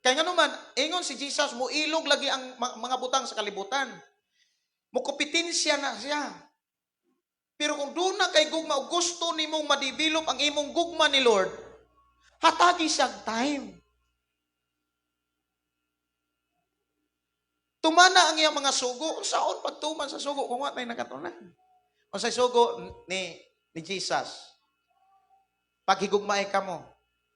Kaya nga naman, ingon si Jesus, muilog lagi ang mga butang sa kalibutan. Mukompetensya na siya. Pero kung doon na kay gugma o gusto nimong ma-develop ang imong gugma ni Lord, hatagi siyang time. Tumana ang iyang mga sugo. Unsaon pagtuman sa sugo kung wa tay nakatunan? Unsay sugo ni Jesus? Paghigugmaay kamo.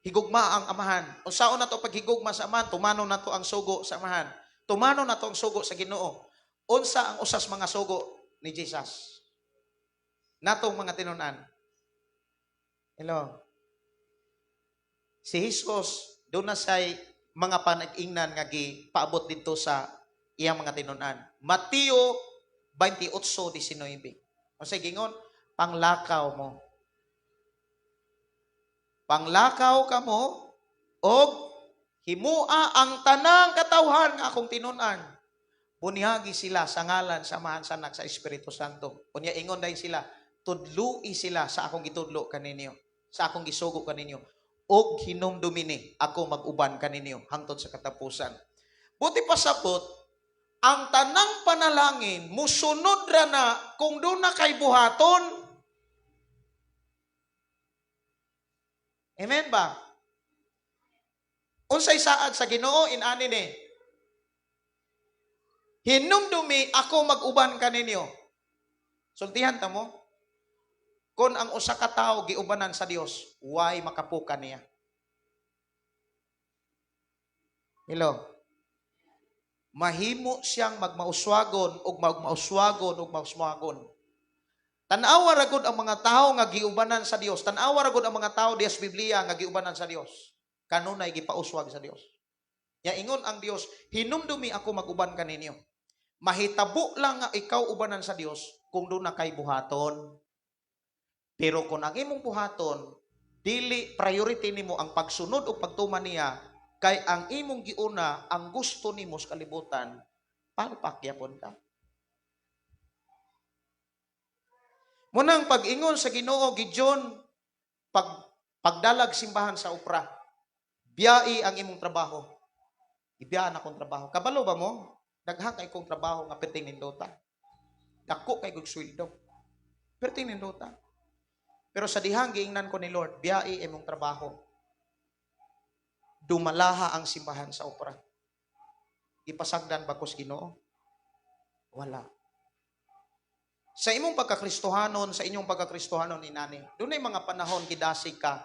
Higugma ang amahan. Unsaon nato paghigugma sa amahan? Tumano nato ang sugo sa amahan. Tumano nato ang sugo sa Ginoo. Unsa ang usas mga sugo ni Jesus? Natong mga tinunan. Hello. Si Jesus, doon na say mga panag-ingnan nga gipaabot didto sa iyang mga tinunan. Mateo 28:19. Unsay gingon? Panglakaw mo. Panglakaw kamo og himua ang tanang katawhan nga akong tinunan. Bunyagi sila sa ngalan sa Amahan, sa Anak, sa Espiritu Santo. Unya ingon dahil sila, tudloi sila sa akong gitudlo kaninyo, sa akong gisugo kaninyo. Og hinumdumi ni ako mag-uban kaninyo hangtod sa katapusan. Buti pasabot, ang tanang panalangin musunod ra na kung doon na kay buhaton. Amen ba? Unsay saad sa Ginoo inani ni? Hinumdumi ako mag-uban kaninyo. Sultihan ta mo. Kung ang usa ka tawo giubanan sa Dios, why makapuka niya? Hello. Mahimo siyang magmauswagon og magmauswagon og mauswagon. Tan-awa ra gud ang mga tawo nga giubanan sa Dios. Tan-awa ra gud ang mga tawo diya sa Biblia nga giubanan sa Dios. Kanunay gipauswag sa Dios. Ya ingon ang Dios, hinumdumi ako mag-uban kaninyo. Mahitabo lang nga ikaw ubanan sa Dios kung doon na kay buhaton. Pero kung ang imong buhaton, dili priority nimo ang pagsunod o pagtuman niya, kay ang imong giuna, ang gusto nimo sa kalibutan, palpak yapon ka. Munang pag-ingon sa Ginoo Gideon, pagdalag simbahan sa Opra, biyai ang imong trabaho. Ibiyaan akong trabaho. Kabalo ba mo? Daghan kay kong trabaho nga perting nindota. Dako kay kog sweldo. Perting nindota. Pero sa dihang giingnan ko ni Lord, biyai imong trabaho. Dumalaha ang simbahan sa Opra. Ipasagdan ba ko sa Ginoo? Wala. Sa imong pagkakristohanon, sa inyong pagkakristohanon inani, dunay mga panahon gidasig ka.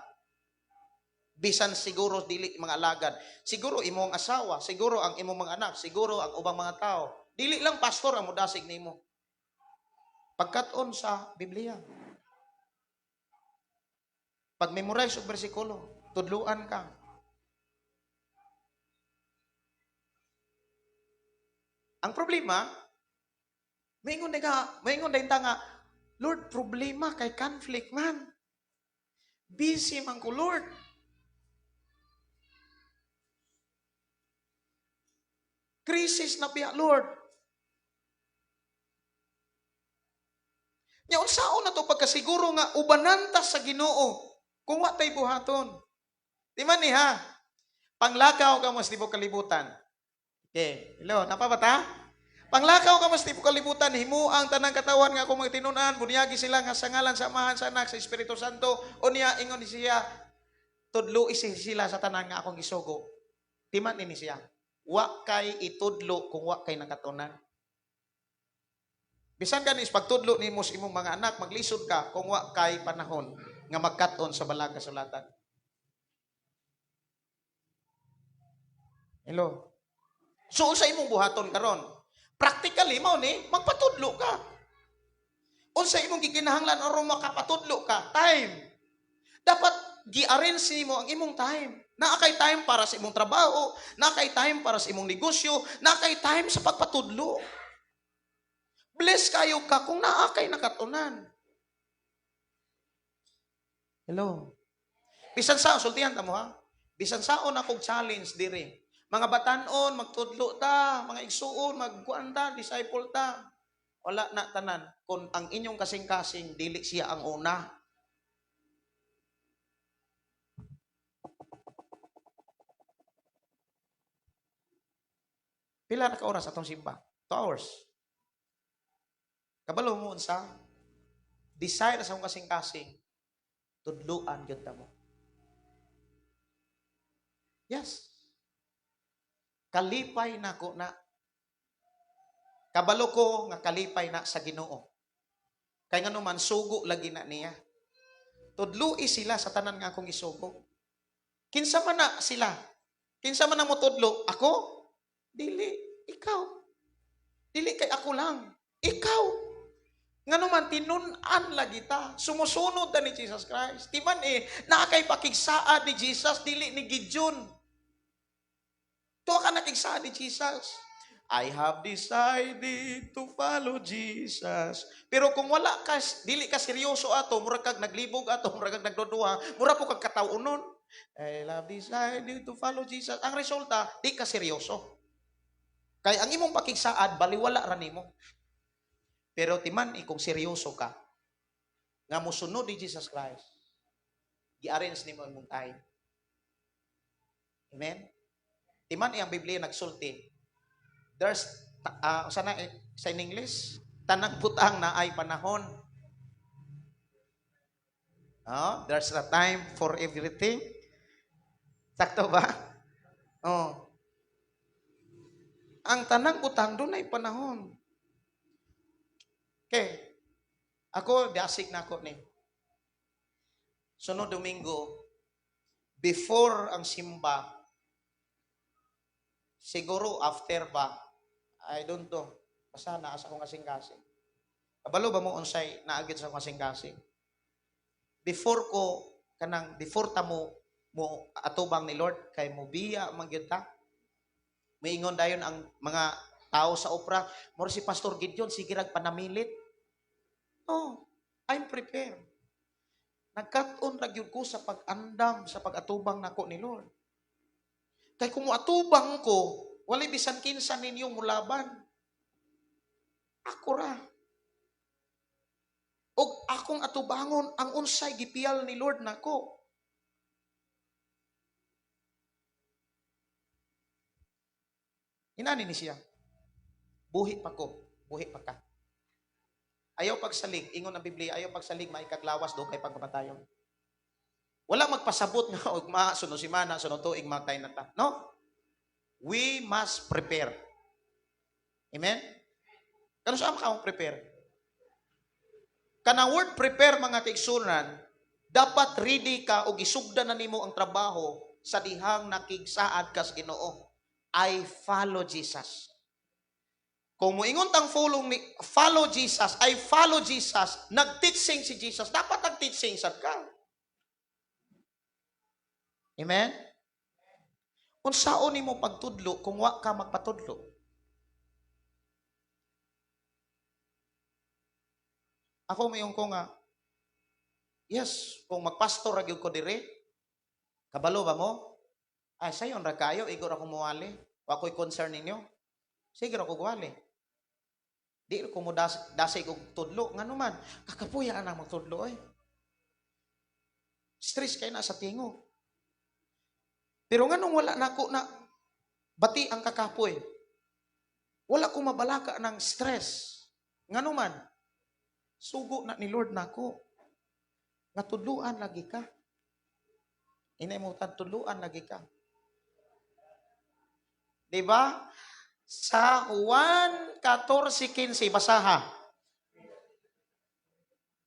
Bisan siguro dili mga alagad, siguro imong asawa, siguro ang imong mga anak, siguro ang ubang mga tao. Dili lang pastor ang modasig nimo. Pagkat-on sa Biblia. Pag-memorize og bersikulo, tudluan ka. Ang problema, maingon din ta nga, Lord, problema kay conflict man. Busy man ko, Lord. Crisis na biya, Lord. Nya unsaon na to pagkasiguro nga ubanan ta sa Ginoo kung wa tay buhaton. Di man ni ha? Panglakaw ka mo sa tibuok kalibutan. Okay. Hello, napa ba ta? Panglakaw ka mo sa tibuok kalibutan, himuang tanang katawan nga akong mga tinunan, bunyagi sila nga sa ngalan sa Amahan, sa Anak, sa Espiritu Santo. Unya ingon ni siya, tudloi sila sa tanan nga akong gisugo. Timan ni siya. Wa kay itudlo kung wa kay nakatunan. Bisan ganis pagtudlo nimo sa imong mga anak, maglisod ka kung wa kay panahon nga magkat-on sa balag kasulatan. Hello. So unsa imong buhaton karon? Practically mao ni magpatudlo ka. Unsa imong gikinahanglan aron makapatudlo ka? Time. Dapat gi-arrange nimo ang imong time. Naa kay time para sa imong trabaho, naa kay time para sa imong negosyo, naa kay time sa pagpatudlo. Bless kayo ka kung naa kay nakatunan. Hello. Bisan sa sultihan ta mo ha. Bisan saon akong challenge diri. Mga batan-on magtudlo ta, mga igsuon magkuan ta, disciple ta. Wala na tanan kung ang inyong kasing-kasing dili siya ang una. Pila na ka oras atong simba? 2 hours. Kabalo mo unsa? Desire sa akong kasing-kasing, tudluan gyud ta mo. Yes. Kalipay nako na. Kabalo ko nga kalipay na sa Ginoo. Kay ngano man sugo lagi na niya. Tudloi sila sa tanan nga akong isugo. Kinsa man na sila? Kinsa man ang motudlo? Ako? Dili, ikaw. Dili kay ako lang. Ikaw. Ngano man tinun-an lagi ta. Sumusunod ta ni Jesus Christ. Timan eh, naa kay pakigsaad ni Jesus, dili ni Gideon. Tuwa ka nakigsaad ni Jesus. I have decided to follow Jesus. Pero kung wala ka, dili ka seryoso ato, mura kag naglibog ato, mura kag nagduduha, mura po kag katawunon. I have decided to follow Jesus. Ang resulta, di ka seryoso. Kay ang imong pakigsaad, baliwala ra nimo. Pero timan eh, kung seryoso ka, nga mosunod ni Jesus Christ, gi-arrange nimo imong time. Amen? Timan eh, ang Biblia nagsulti. There's, sana eh, sa in English, tanang butang naay panahon. Oh, there's a time for everything. Sakto ba? Oh. Ang tanang butang dunay panahon. Okay. Ako, dasig na ako ni. Sunod Domingo, before ang simba, siguro after ba, I don't know. Basta naa sa akong kasing-kasing. Kabalo ba mo unsay naagid sa akong kasing-kasing? Before ko, kanang, before ta mo, mo atubang ni Lord, kay mo biya man gyud ta. Moingon dayon ang mga tao sa opera, mura si Pastor Gideon, sige rag panamilit. No, I'm prepared. Nagkat-on ra gyud ko sa pag-andam, sa pag-atubang nako ni Lord. Kay kung moatubang ko, walay bisan kinsa ninyong mulaban. Ako ra. Og akong atubangon ang unsay gipiyal ni Lord nako. Inani ni siya. Buhi pa ko, buhi pa ka. Ayaw pagsalig, ingon ang Biblia, ayaw pagsalig, maikaglawas do kay pagpapatayon. Wala magpasabot nga ugma, sunod simana, sunod tuig, matay na ta. No? We must prepare. Amen? Kano saan ka prepare? Kanang word prepare, mga kaigsunan, dapat ready ka o gisugdan na nimo ang trabaho sa dihang nakigsaad ka sa Ginoo. I follow Jesus. Kung moingon tang follow ni follow Jesus, I follow Jesus, nag-teaching si Jesus, dapat nag-teaching sad ka. Amen? Unsaon nimo pagtudlo kung wa ka magpatudlo? Ako mayon ko nga, yes, kung magpastor ra gyud ko dire, kabalo ba mo? Ay, sayon ra kayo, igor ako muwali. Wa ko'y concern ninyo. Sige ra ko guwali. Di ko mo dasig og tudlo. Ngano man, kakapuya na magtudlo oy. Stress kay na sa tingo. Pero nganong wala nako na bati ang kakapoy? Wala ko mabalaka ng stress. Ngano man, sugo na ni Lord nako. Nga tudluan lagi ka. Inay mo tudluan lagi ka. Diba? Sa Juan 14:15, basaha.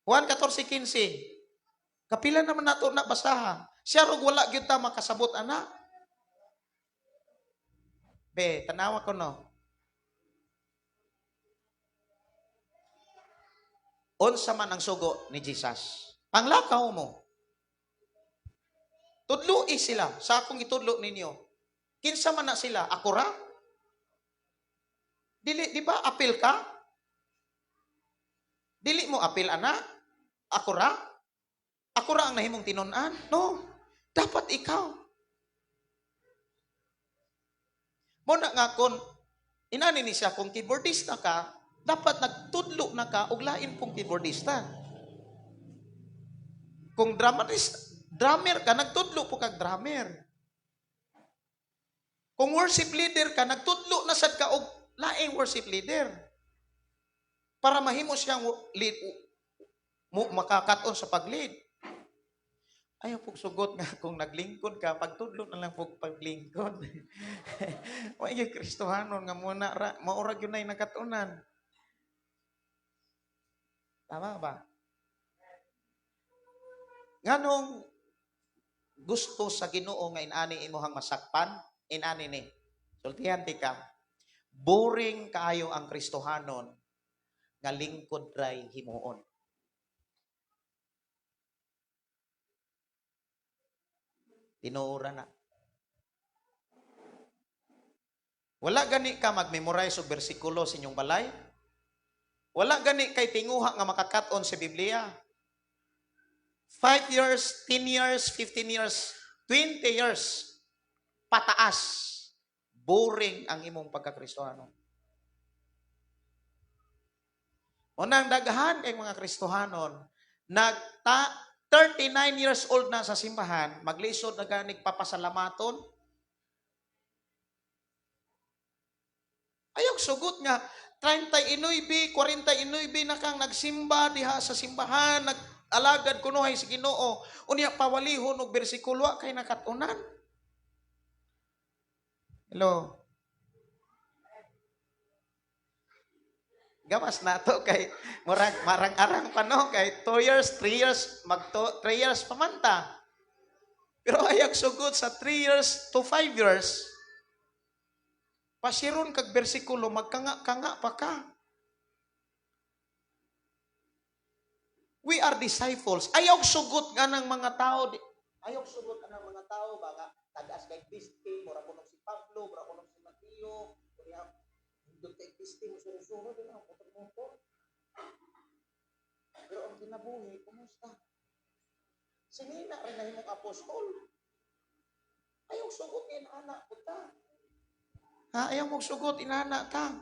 Juan 14:15. Kapila naman nato na basaha. Siya rog wala gyud ta makasabot ana. Be, tanawa ko no. Unsa man ang sugo ni Jesus? Panglakaw mo. Tudloi sila sa akong itudlo ninyo. Kinsa man na sila? Ako ra? Dili, di ba apil ka? Dili mo apil ana? Ako ra? Ako ra ang nahimong tinun-an? No. Dapat ikaw. Mo na nga kung inani ni siya, kung keyboardista ka, Dapat nagtudlo na ka og lain pong keyboardista. Kung drummer ka, nagtudlo po kag drummer. Kung worship leader ka, nagtudlo na sad ka og laing worship leader. Para mahimo siyang lead, mo makakaton sa pag-lead. Ayaw pug sugot nga kung naglingkod ka, pagtudlo na lang pug paglingkod. Wa gyud Kristohanon nga muna ra, maura gyud nay nakatunan. Tama ba? Nganong gusto sa Ginoo nga inani imuhang masakpan, inani ni. Sultihan ti ka. Boring kaayo ang Kristohanon nga lingkod ray himuon. Tinuora na. Wala gani ka mag-memorize og bersikulo sa inyong balay? Wala gani kay tinguha nga makakat-on sa Biblia? 5 years, 10 years, 15 years, 20 years, pataas. Boring ang imong pagkakristohano. Unang daghan kay mga Kristohanon, nagta 39 years old na sa simbahan, maglisod na ganig papasalamaton. Ayaw sugot nga, 39, 49 na kang nagsimba diha sa simbahan, nag-alagad kunuhay sa Ginoo. Unya pawalihon og bersikulo kay nakatunan. Hello. Gawas na to kay murag marang-arang pa no kay 2 years, 3 years, mag 3 years pa man ta. Pero ayag sugod sa 3 years to 5 years. Pasiron kag bersikulo magkanga-kanga pa ka. We are disciples. Ayaw sugot nga ng mga tao. Ayaw sugot nga ng mga tao ba nga tagas kay Kristi, mura kuno si Pablo, mura kuno si Mateo, kunya hindot kay Kristi, musuro-suro din ang motor-motor. Pero ang kinabuhi, kumusta? Sinina rin na himong apostol. Ayaw sugot nga inana po ta. Ha, ayaw mong sugot inana ta.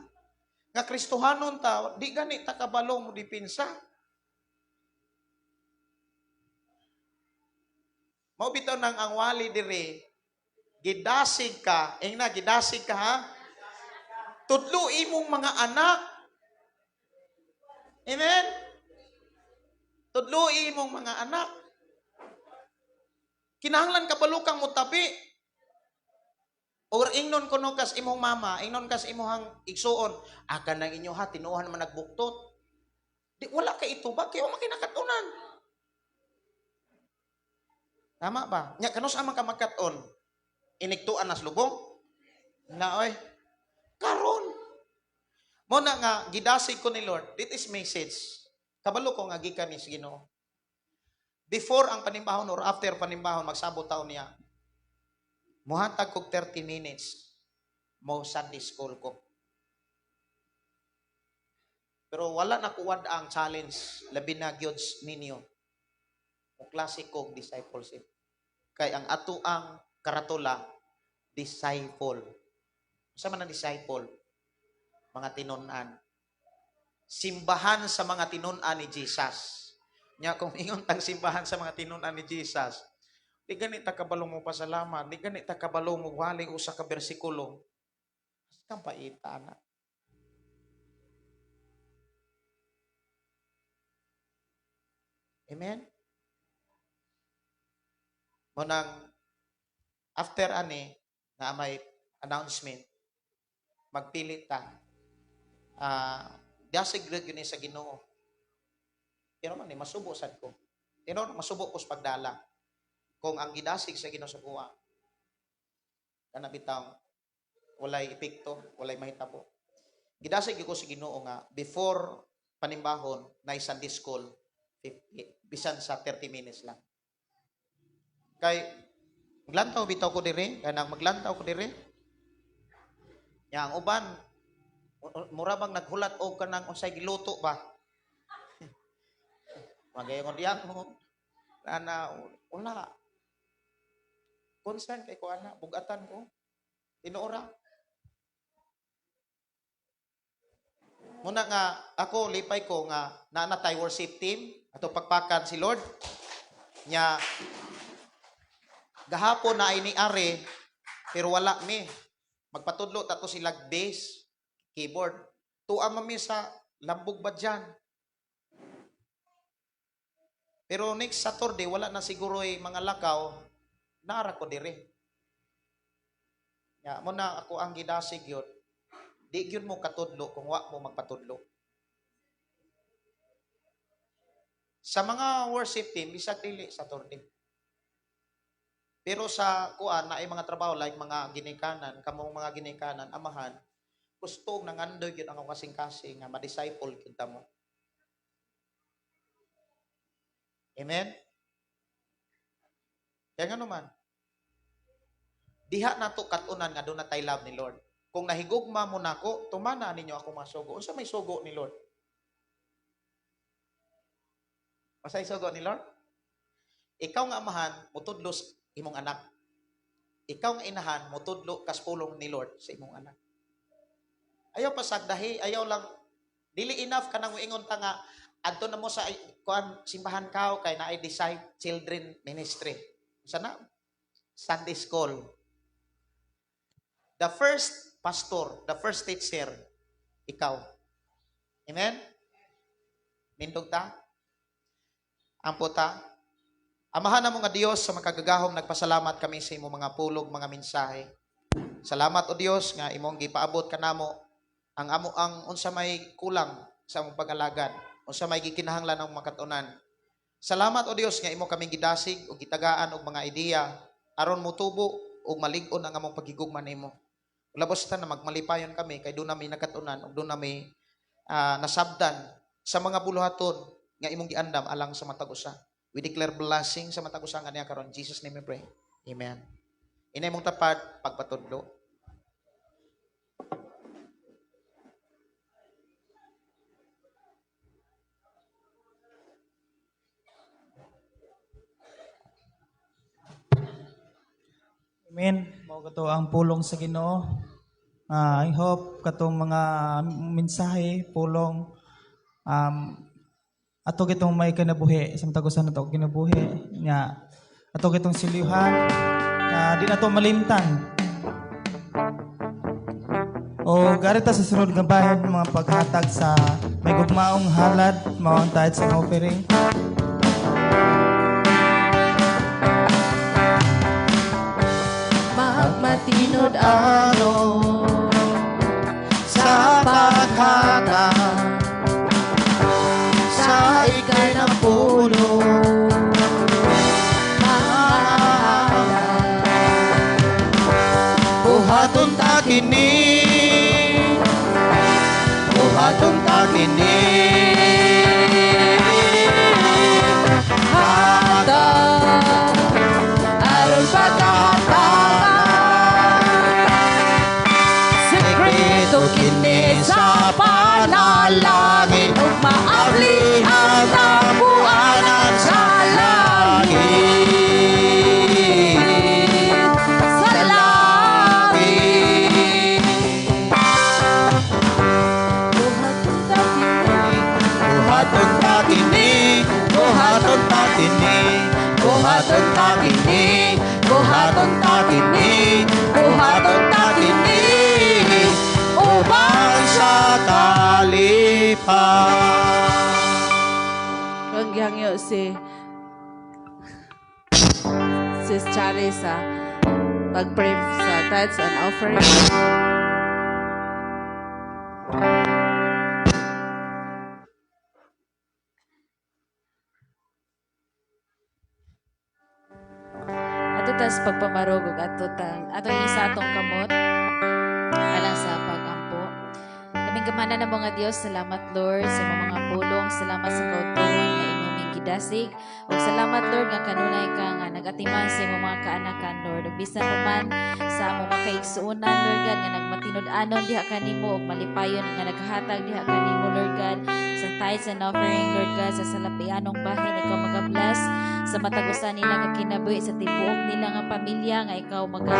Nga Kristohanon ta, di gani ta kabalo mo dipinsa. Mao bitaw nang ang wali diri, gidasig ka, ingna gidasig ka ha. Tudlo imong mga anak. Amen? Tudlo imong mga anak. Kinahanglan kabalo kang motabi. Or ingnon kuno kas imong mama, ingnon kas imong igsuon, akan nang inyo ha, tinuohan man nagbuktot. Di wala kay itubag kay wa man kinakatunan. Tama ba? Nya kanus amang ka magkat-on? Inigtuan nas lubong? Na oy. Karon. Mo na nga gidasig ko ni Lord. This is message. Kabalo ko nga gikan ni Ginoo. Before ang panimbahon or after panimbahon magsabot taon niya. Muhatag kog 30 minutes mo Sunday school ko. Pero wala na kuwad ang challenge labi na gyud ninyo. Mo klase kog discipleship. Kay ang ato ang karatula disciple. Unsa man ang disciple? Mga tinun-an. Simbahan sa mga tinun-an ni Jesus. Nya kung ingon tang simbahan sa mga tinun-an ni Jesus, di gani ta kabalo mo pasalamat, di gani ta kabalo mo waling usa ka bersikulo. Kang paita na. Amen? Munang after ani na may announcement, magpili ta. Dasig ra gyud ni sa Ginoo. Pero man ni masubo sad ko. Pero masubo ko sa pagdala. Kung ang gidasig sa Ginoo sa kuha, kana bitaw walay epekto, walay mahitabo. Gidasig ko sa Ginoo nga before panimbahon na Sunday school 50, bisan sa 30 minutes lang. Kay maglantaw bitaw ko diri, kanang maglantaw ko diri. Nya ang uban mura bang naghulat og kanang unsay giluto ba? Magayon diyang mo. Ana wala. Concern kay ko ana, bugatan ko. Tinuora. Muna nga ako lipay ko nga naa na tay worship team ato pakpakan si Lord. Nya gahapon na ay ni Are pero wala mi. Magpatudlo ta to sila bass, keyboard. Tuwa man mi sa Lambog ba dyan? Pero next Saturday, wala na siguro mga lakaw, naara ko dire. Ya, mo na ako ang gidasig yun. Di gyud mo katudlo kung wa mo magpatudlo. Sa mga worship team, bisag dili Saturday. Pero sa kuan na ay mga trabaho like mga ginikanan, kamong mga ginikanan, amahan, gusto nangandoy gyud ang kasing-kasing nga ma-disciple gyud ta mo. Amen? Kaya nga naman, diha nato katunan nga doon na tay love ni Lord. Kung nahigugma mo nako, tumana ninyo ako mga sugo. Unsa may sugo ni Lord? Masay sugo ni Lord? Ikaw nga amahan, mutudlo sa imong anak. Ikaw nga inahan, mutudlo kas pulong ni Lord sa imong anak. Ayaw pasagdahi, ayaw lang, dili enough ka nang ingon ta nga, adto na mo sa kuan simbahan kao kay naay decide children ministry. Unsa na? Sunday school. The first pastor, the first teacher, ikaw. Amen? Nindog ta? Ampo ta? Amahan na mo nga Dios sa makagagahom, nagpasalamat kami sa imong mga pulog, mga mensahe. Salamat o Dios nga imong gipaabot kanamo ang amo ang unsa may kulang sa among pag-alagad, unsa may gikinahanglan ang makatunan. Salamat o Dios nga imo kaming gidasig ug gitagaan og mga ideya aron motubo ug malig-on ang among paghigugma nimo. Labos ta na magmalipayon kami kay doon nami nakatunan ug doon nami nasabdan sa mga buluhaton nga imong giandam alang sa matag usa. We declare blessing sa matag usa nga niya karon. Jesus name we pray. Amen. Inay mong tapad pagpatudlo. Amen. Mao kato ang pulong sa Ginoo. I hope katong mga mensahe, pulong, ato kitong may kinabuhi sa matag usa nato kinabuhi nga ato kitong silyuhan di nato malimtan. O garita sa sunod nga bahin mga paghatag sa may gugmaong halad mao ang tithes and offering. Magmatinud-anon sa paghatag sa ikanapulo buhaton ta kini, buhaton ta kini, hatag aron pagkahatagan sekreto kini sa panalangin ug maabli ang tabuanan sa langit, sa langit. Buhaton ta kini, buhaton ta kini, buhaton ta kini, buhaton ta kini, buhaton ta kini, uban sa kalipan. Ang gihangyo si Sis Chari sa pag-pray sa tithes and offering. Ato tas pagpamarog ug ato tang atong isa atong kamot alang sa pagampo. Labing gamana na mga Dios, salamat Lord sa imong mga pulong, salamat sa kautuon nga imong ming gidasig ug salamat Lord nga kanunay ka nga nagatiman sa imong mga kaanakan Lord. Ug bisan pa man sa among mga kaigsuonan Lord God nga nagmatinud-anon diha kanimo ug malipayon nga naghatag diha kanimo Lord God sa tithes and offering Lord God sa salapianong bahin, ikaw magabless sa matag usa nila nga kinabuhi sa tibuok nila nga pamilya nga ikaw maga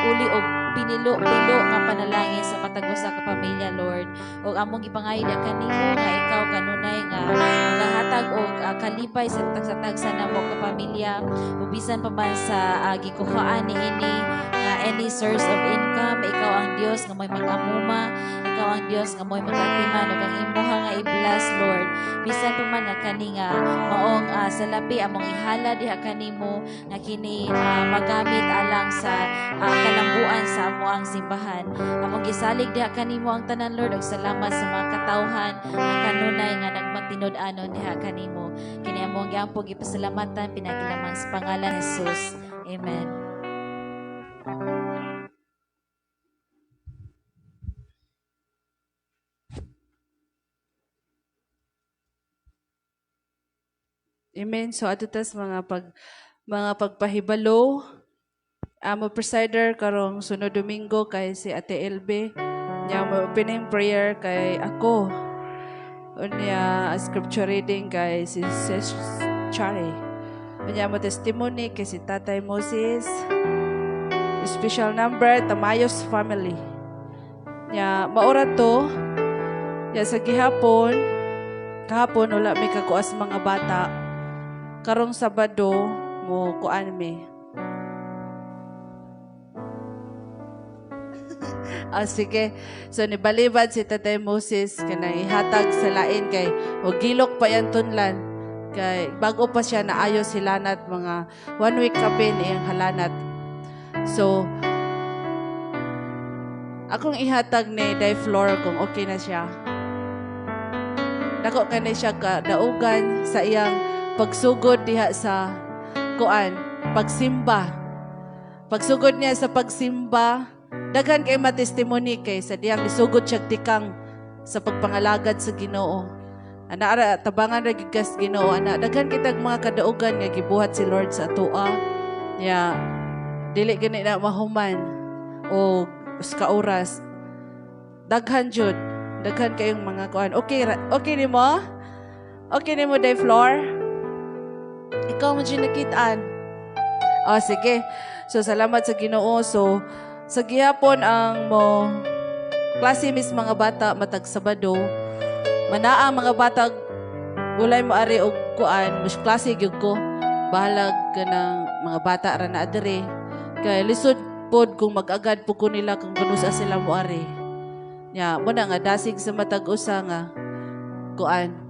uli og pinilo-pilo nga panalangin sa matag usa ka pamilya, Lord. Ug among gipangayo diha kanimo nga ikaw kanunay nga magahatag og kalipay sa tagsa-tagsa namo ka pamilya, ug bisan pa man sa gikuhaan niini nga any source of income, ikaw ang Dios nga mo'y mag-amuma, ikaw ang Dios nga mo'y mag-atiman, ug ang imuha nga i-bless, Lord, bisan pa man nga kani nga maong salapi among ihala diha kanimo nga kini magamit alang sa kalambuan sa amoang simbahan. Among gisalig diha kanimo ang tanan, Lord, ug salamat sa mga katawhan nga kanunay nga nagmatinud-anon diha kanimo. Kini among giampo, gipasalamatan pinaagi lamang sa pangalan ni Jesus. Amen. Amen. So adto tas mga pagpahibalo. Amo presider karong sunod Domingo kay si Ate Elbe. Nya mo opening prayer kay ako. Unya scripture reading kay si Sis Chari. Unya mo testimony kay si Tatay Moses. Special number Tamayos family. Nya maora to. Nya sa gihapon, kahapon wala mi kakuas mga bata. Karong Sabado mo kuan mi. Sige. So nibalibad si Tatay Moses kanang ihatag sa lain kay o gilok pa yan tunlan. Kay bago pa siya naayos hilanat, mga 1 week kapin iyang halanat. So akong ihatag ni Day Floor kung okay na siya. Dako kani siya kadaugan sa iyang pagsugod diha sa kuan, pagsimba. Pagsugod niya sa pagsimba, daghan kay matestimony kay sa diyang nisugod siya tikang sa pagpangalagad sa Ginoo. Ana ara tabangan ra gyud kas Ginoo ana, daghan kitag mga kadaugan nga gibuhat si Lord sa atoa. Nya dili gani na mahuman o ka oras. Daghan jud, daghan kayong mga kuan. Okay ra, okay nimo? Okay nimo Day Floor? Ikaw mo dyan nakitaan. Oh, sige. So, salamat sa Ginoo. So, sa gihapon ang mo klase mis mga bata matag Sabado. Manaa mga bata gulay mo ari og kuan, mas klase gyud ko. Bahalag kanang mga bata ra na adre. Kay lisod pod kung mag-agad po ko nila kung kanusa sila mo ari. Nya, mo na nga dasig sa matag usa nga kuan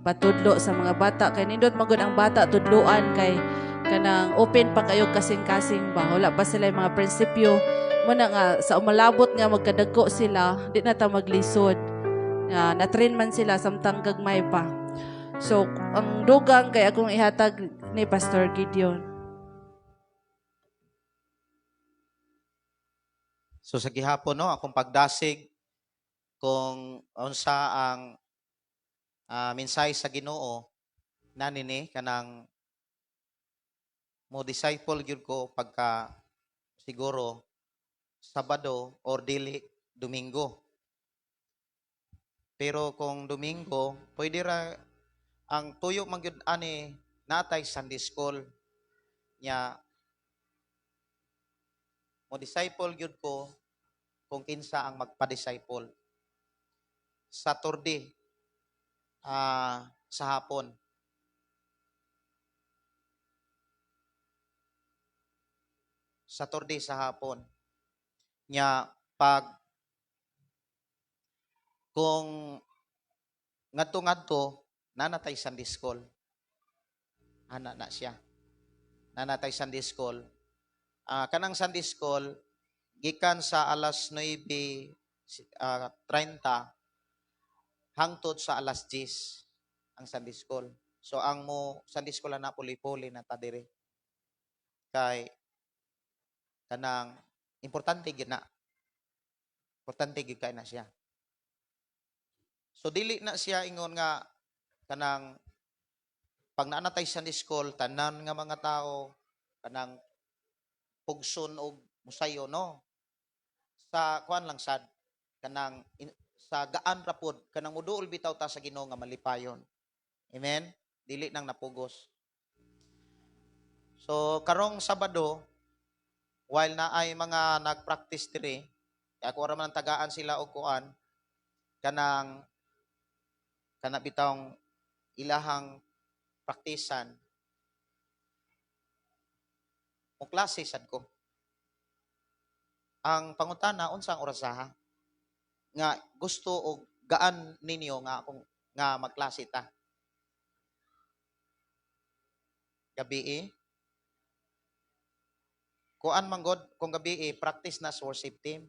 patudlo sa mga bata kay nindot magud ang bata tudloan kay kanang open pa kayo kasing-kasing ba, wala pa sila yung mga prinsipyo. Mo na nga sa umalabot nga magkadagko sila, di na ta maglisod. Nga na-train man sila samtang gagmay pa. So ang dugang kay akong ihatag ni Pastor Gideon. So sa gihapon no, akong pagdasig kung unsa ang mensahe sa Ginoo nani ni kanang mo disciple gyud ko pagka siguro Sabado or dili Domingo. Pero kung Domingo, pwede ra ang tuyo man gyud ani natay Sunday school nya mo disciple gyud ko kung kinsa ang magpa-disciple. Saturday sa hapon. Saturday sa hapon. Nya pag kung ngadto-ngadto nanatay Sunday school. Ana na siya. Nanatay Sunday school. Kanang Sunday school gikan sa alas 9:30 hangtod sa alas 10 ang Sunday school. So ang mo Sunday school na puli-puli na ta diri. Kay kanang importante gyud na. Importante gyud kay na siya. So dili na siya ingon nga kanang pag naanatay Sunday school tanan nga mga tao kanang pugson og musayo no. Sa kuan lang sad kanang sa gaan ra pod kanang muduol bitaw ta sa Ginoo nga malipayon. Amen. Dili nang napugos. So karong Sabado While naay mga nag-practice diri, kay ako ra man ang tagaan sila og kuan, kanang kana bitawng ilahang praktisan, mo klase sad ko. Ang pangutana, unsang orasaha nga gusto og gaan ninyo nga akong nga magklase ta? Gabi eh. Kuan man god kung gabi eh, practice na sa worship team.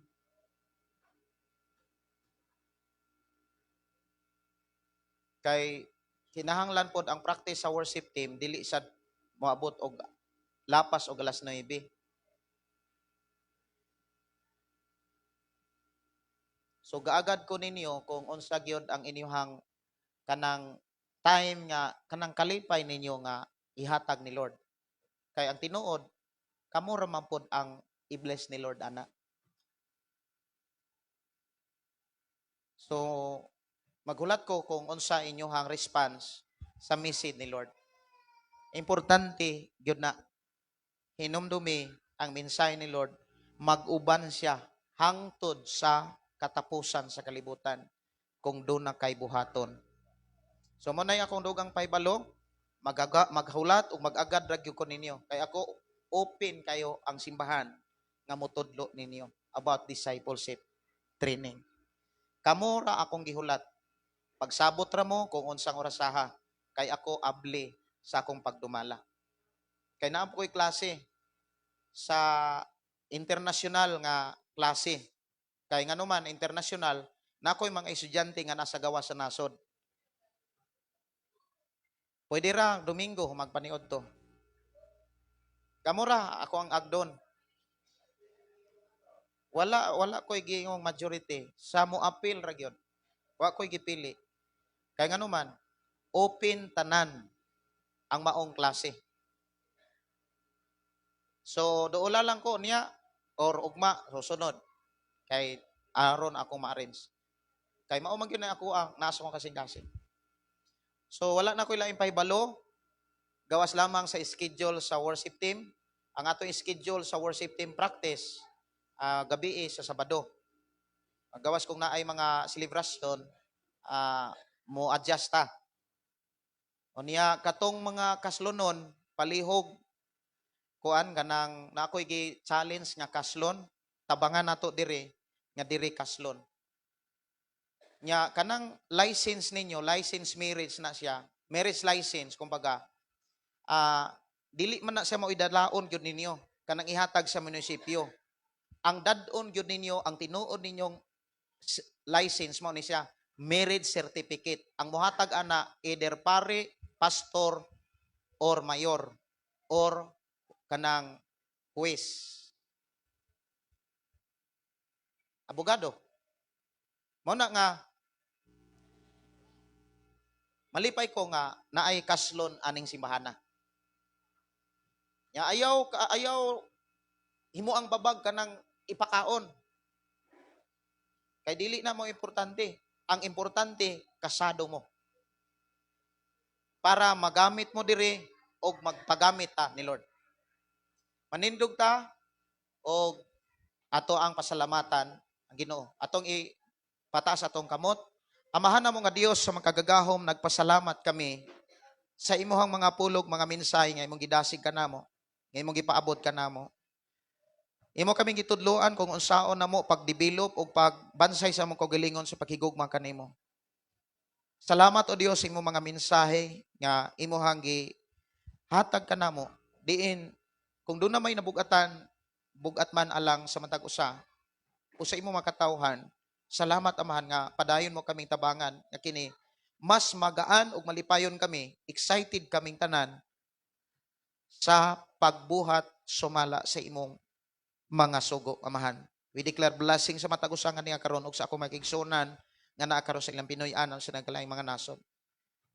Kay kinahanglan pod ang practice sa worship team dili sad moabot og lapas og alas 9. So gaagad ko ninyo kung unsa gyud ang inyuhang kanang time nga kanang kalipay ninyo nga ihatag ni Lord. Kay ang tinuod, kamo ra man pod ang i-bless ni Lord ana. So maghulat ko kung unsa inyuhang response sa message ni Lord. Importante gyud na hinumdumi ang mensahe ni Lord, mag-uban siya hangtod sa katapusan sa kalibutan kung doon na kay buhaton. So mo na akong dugang pahibalo, maghulat ug mag-agad ra gyud ko ninyo. Kay ako open kayo ang simbahan nga motudlo ninyo about discipleship training. Kamo ra akong gihulat. Pagsabot ra mo kung unsang orasaha, kay ako abli sa akong pagdumala. Kay naa po ko'y klase sa international nga klase. Kay nganuman international, na ako'y mga estudyante nga nasa gawas sa nasod. Pwede ra Domingo magpaniod to. Kamo ra ako ang agdon. Wala ko'y giingong majority sa mo appeal ra gyud. Wa ko'y gipili. Kay nganuman open tanan ang maong klase. So duola lang ko niya or ugma susunod kay aron ako ma-arrange. Kay mao man gyud na ako ang nasa akong kasing-kasing. So wala na ko'y laing pahibalo, gawas lamang sa schedule sa worship team. Ang atong schedule sa worship team practice gabi sa Sabado. Gawas kung naay mga celebration, mo adjust ta. O niya katong mga kaslonon palihog kuan kanang na ako'y gi-challenge nga kaslon, tabangan nato diri nga diri kaslon. Nya kanang license ninyo, license marriage na siya, marriage license kumbaga. Dili man na siya maidalaon gyud ninyo kanang ihatag sa munisipyo. Ang dad-on gyud ninyo, ang tinuod ninyong license mo ni siya, marriage certificate. Ang muhatag ana either pare, pastor or mayor or kanang huwes. Abogado. Mao na nga malipay ko nga naay kaslon aning simbahana. Nya ayaw himo ang babag kanang ipakaon. Kay dili na mo importante. Ang importante kasado mo. Para magamit mo diri og magpagamit ta ni Lord. Manindog ta og ato ang pasalamatan ang Ginoo. Atong ipataas atong kamot. Amahan namo nga Dios sa makagagahom, nagpasalamat kami sa imuhang mga pulog, mga mensahe nga imong gidasig kanamo, nga imong gipaabot kanamo. Imo kaming gitudloan kung unsaon namo pagdevelop og pagbansay sa among kaugalingon sa paghigugma kanimo. Salamat o Dios sa imong mga mensahe nga imuhang gihatag kanamo. Diin kung doon na may nabugatan, bugat man alang sa matag usa o sa imong mga katawhan, salamat Amahan nga padayon mo kaming tabangan nga kini mas magaan ug malipayon kami, excited kaming tanan sa pagbuhat sumala sa imong mga sugo, Amahan. We declare blessing sa matag usa nga niya karon ug sa akong makigsunan nga naa karon sa ilang Pinoy-anan sa nagkalaing mga nasod.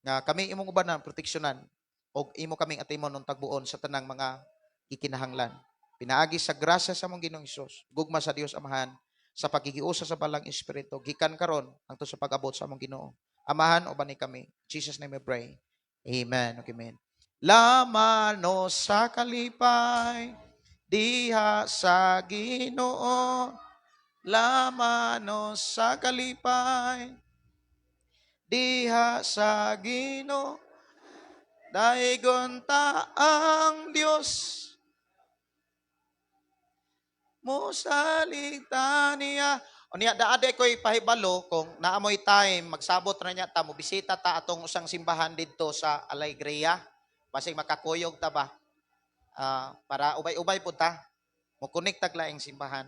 Nga kami imong ubanan, proteksyonan og imo kaming atimon ng tagbuon sa tanang mga gikinahanglan. Pinaagi sa grasya sa among Ginoong Hesus, gugma sa Dios Amahan, sa pagigiusa sa Balang Espiritu, gikan karon hangtod sa pag-abot sa among Ginoo. Amahan, uban ni kami. In Jesus name we pray. Amen. Okay, amen. Lamano sa kalipay, Diha sa Ginoo lamanos sa kalipay. Diha sa Ginoo daygon ta ang Dios. Mosalig ta niya. O niya, daade ko'y pahibalo kung naamoy time, magsabot na niya ta, mo bisita ta atong usang simbahan didto sa Alegria. Basig makakuyog ta ba? Ah, para ubay-ubay po ta. Mo-connect tag laing simbahan.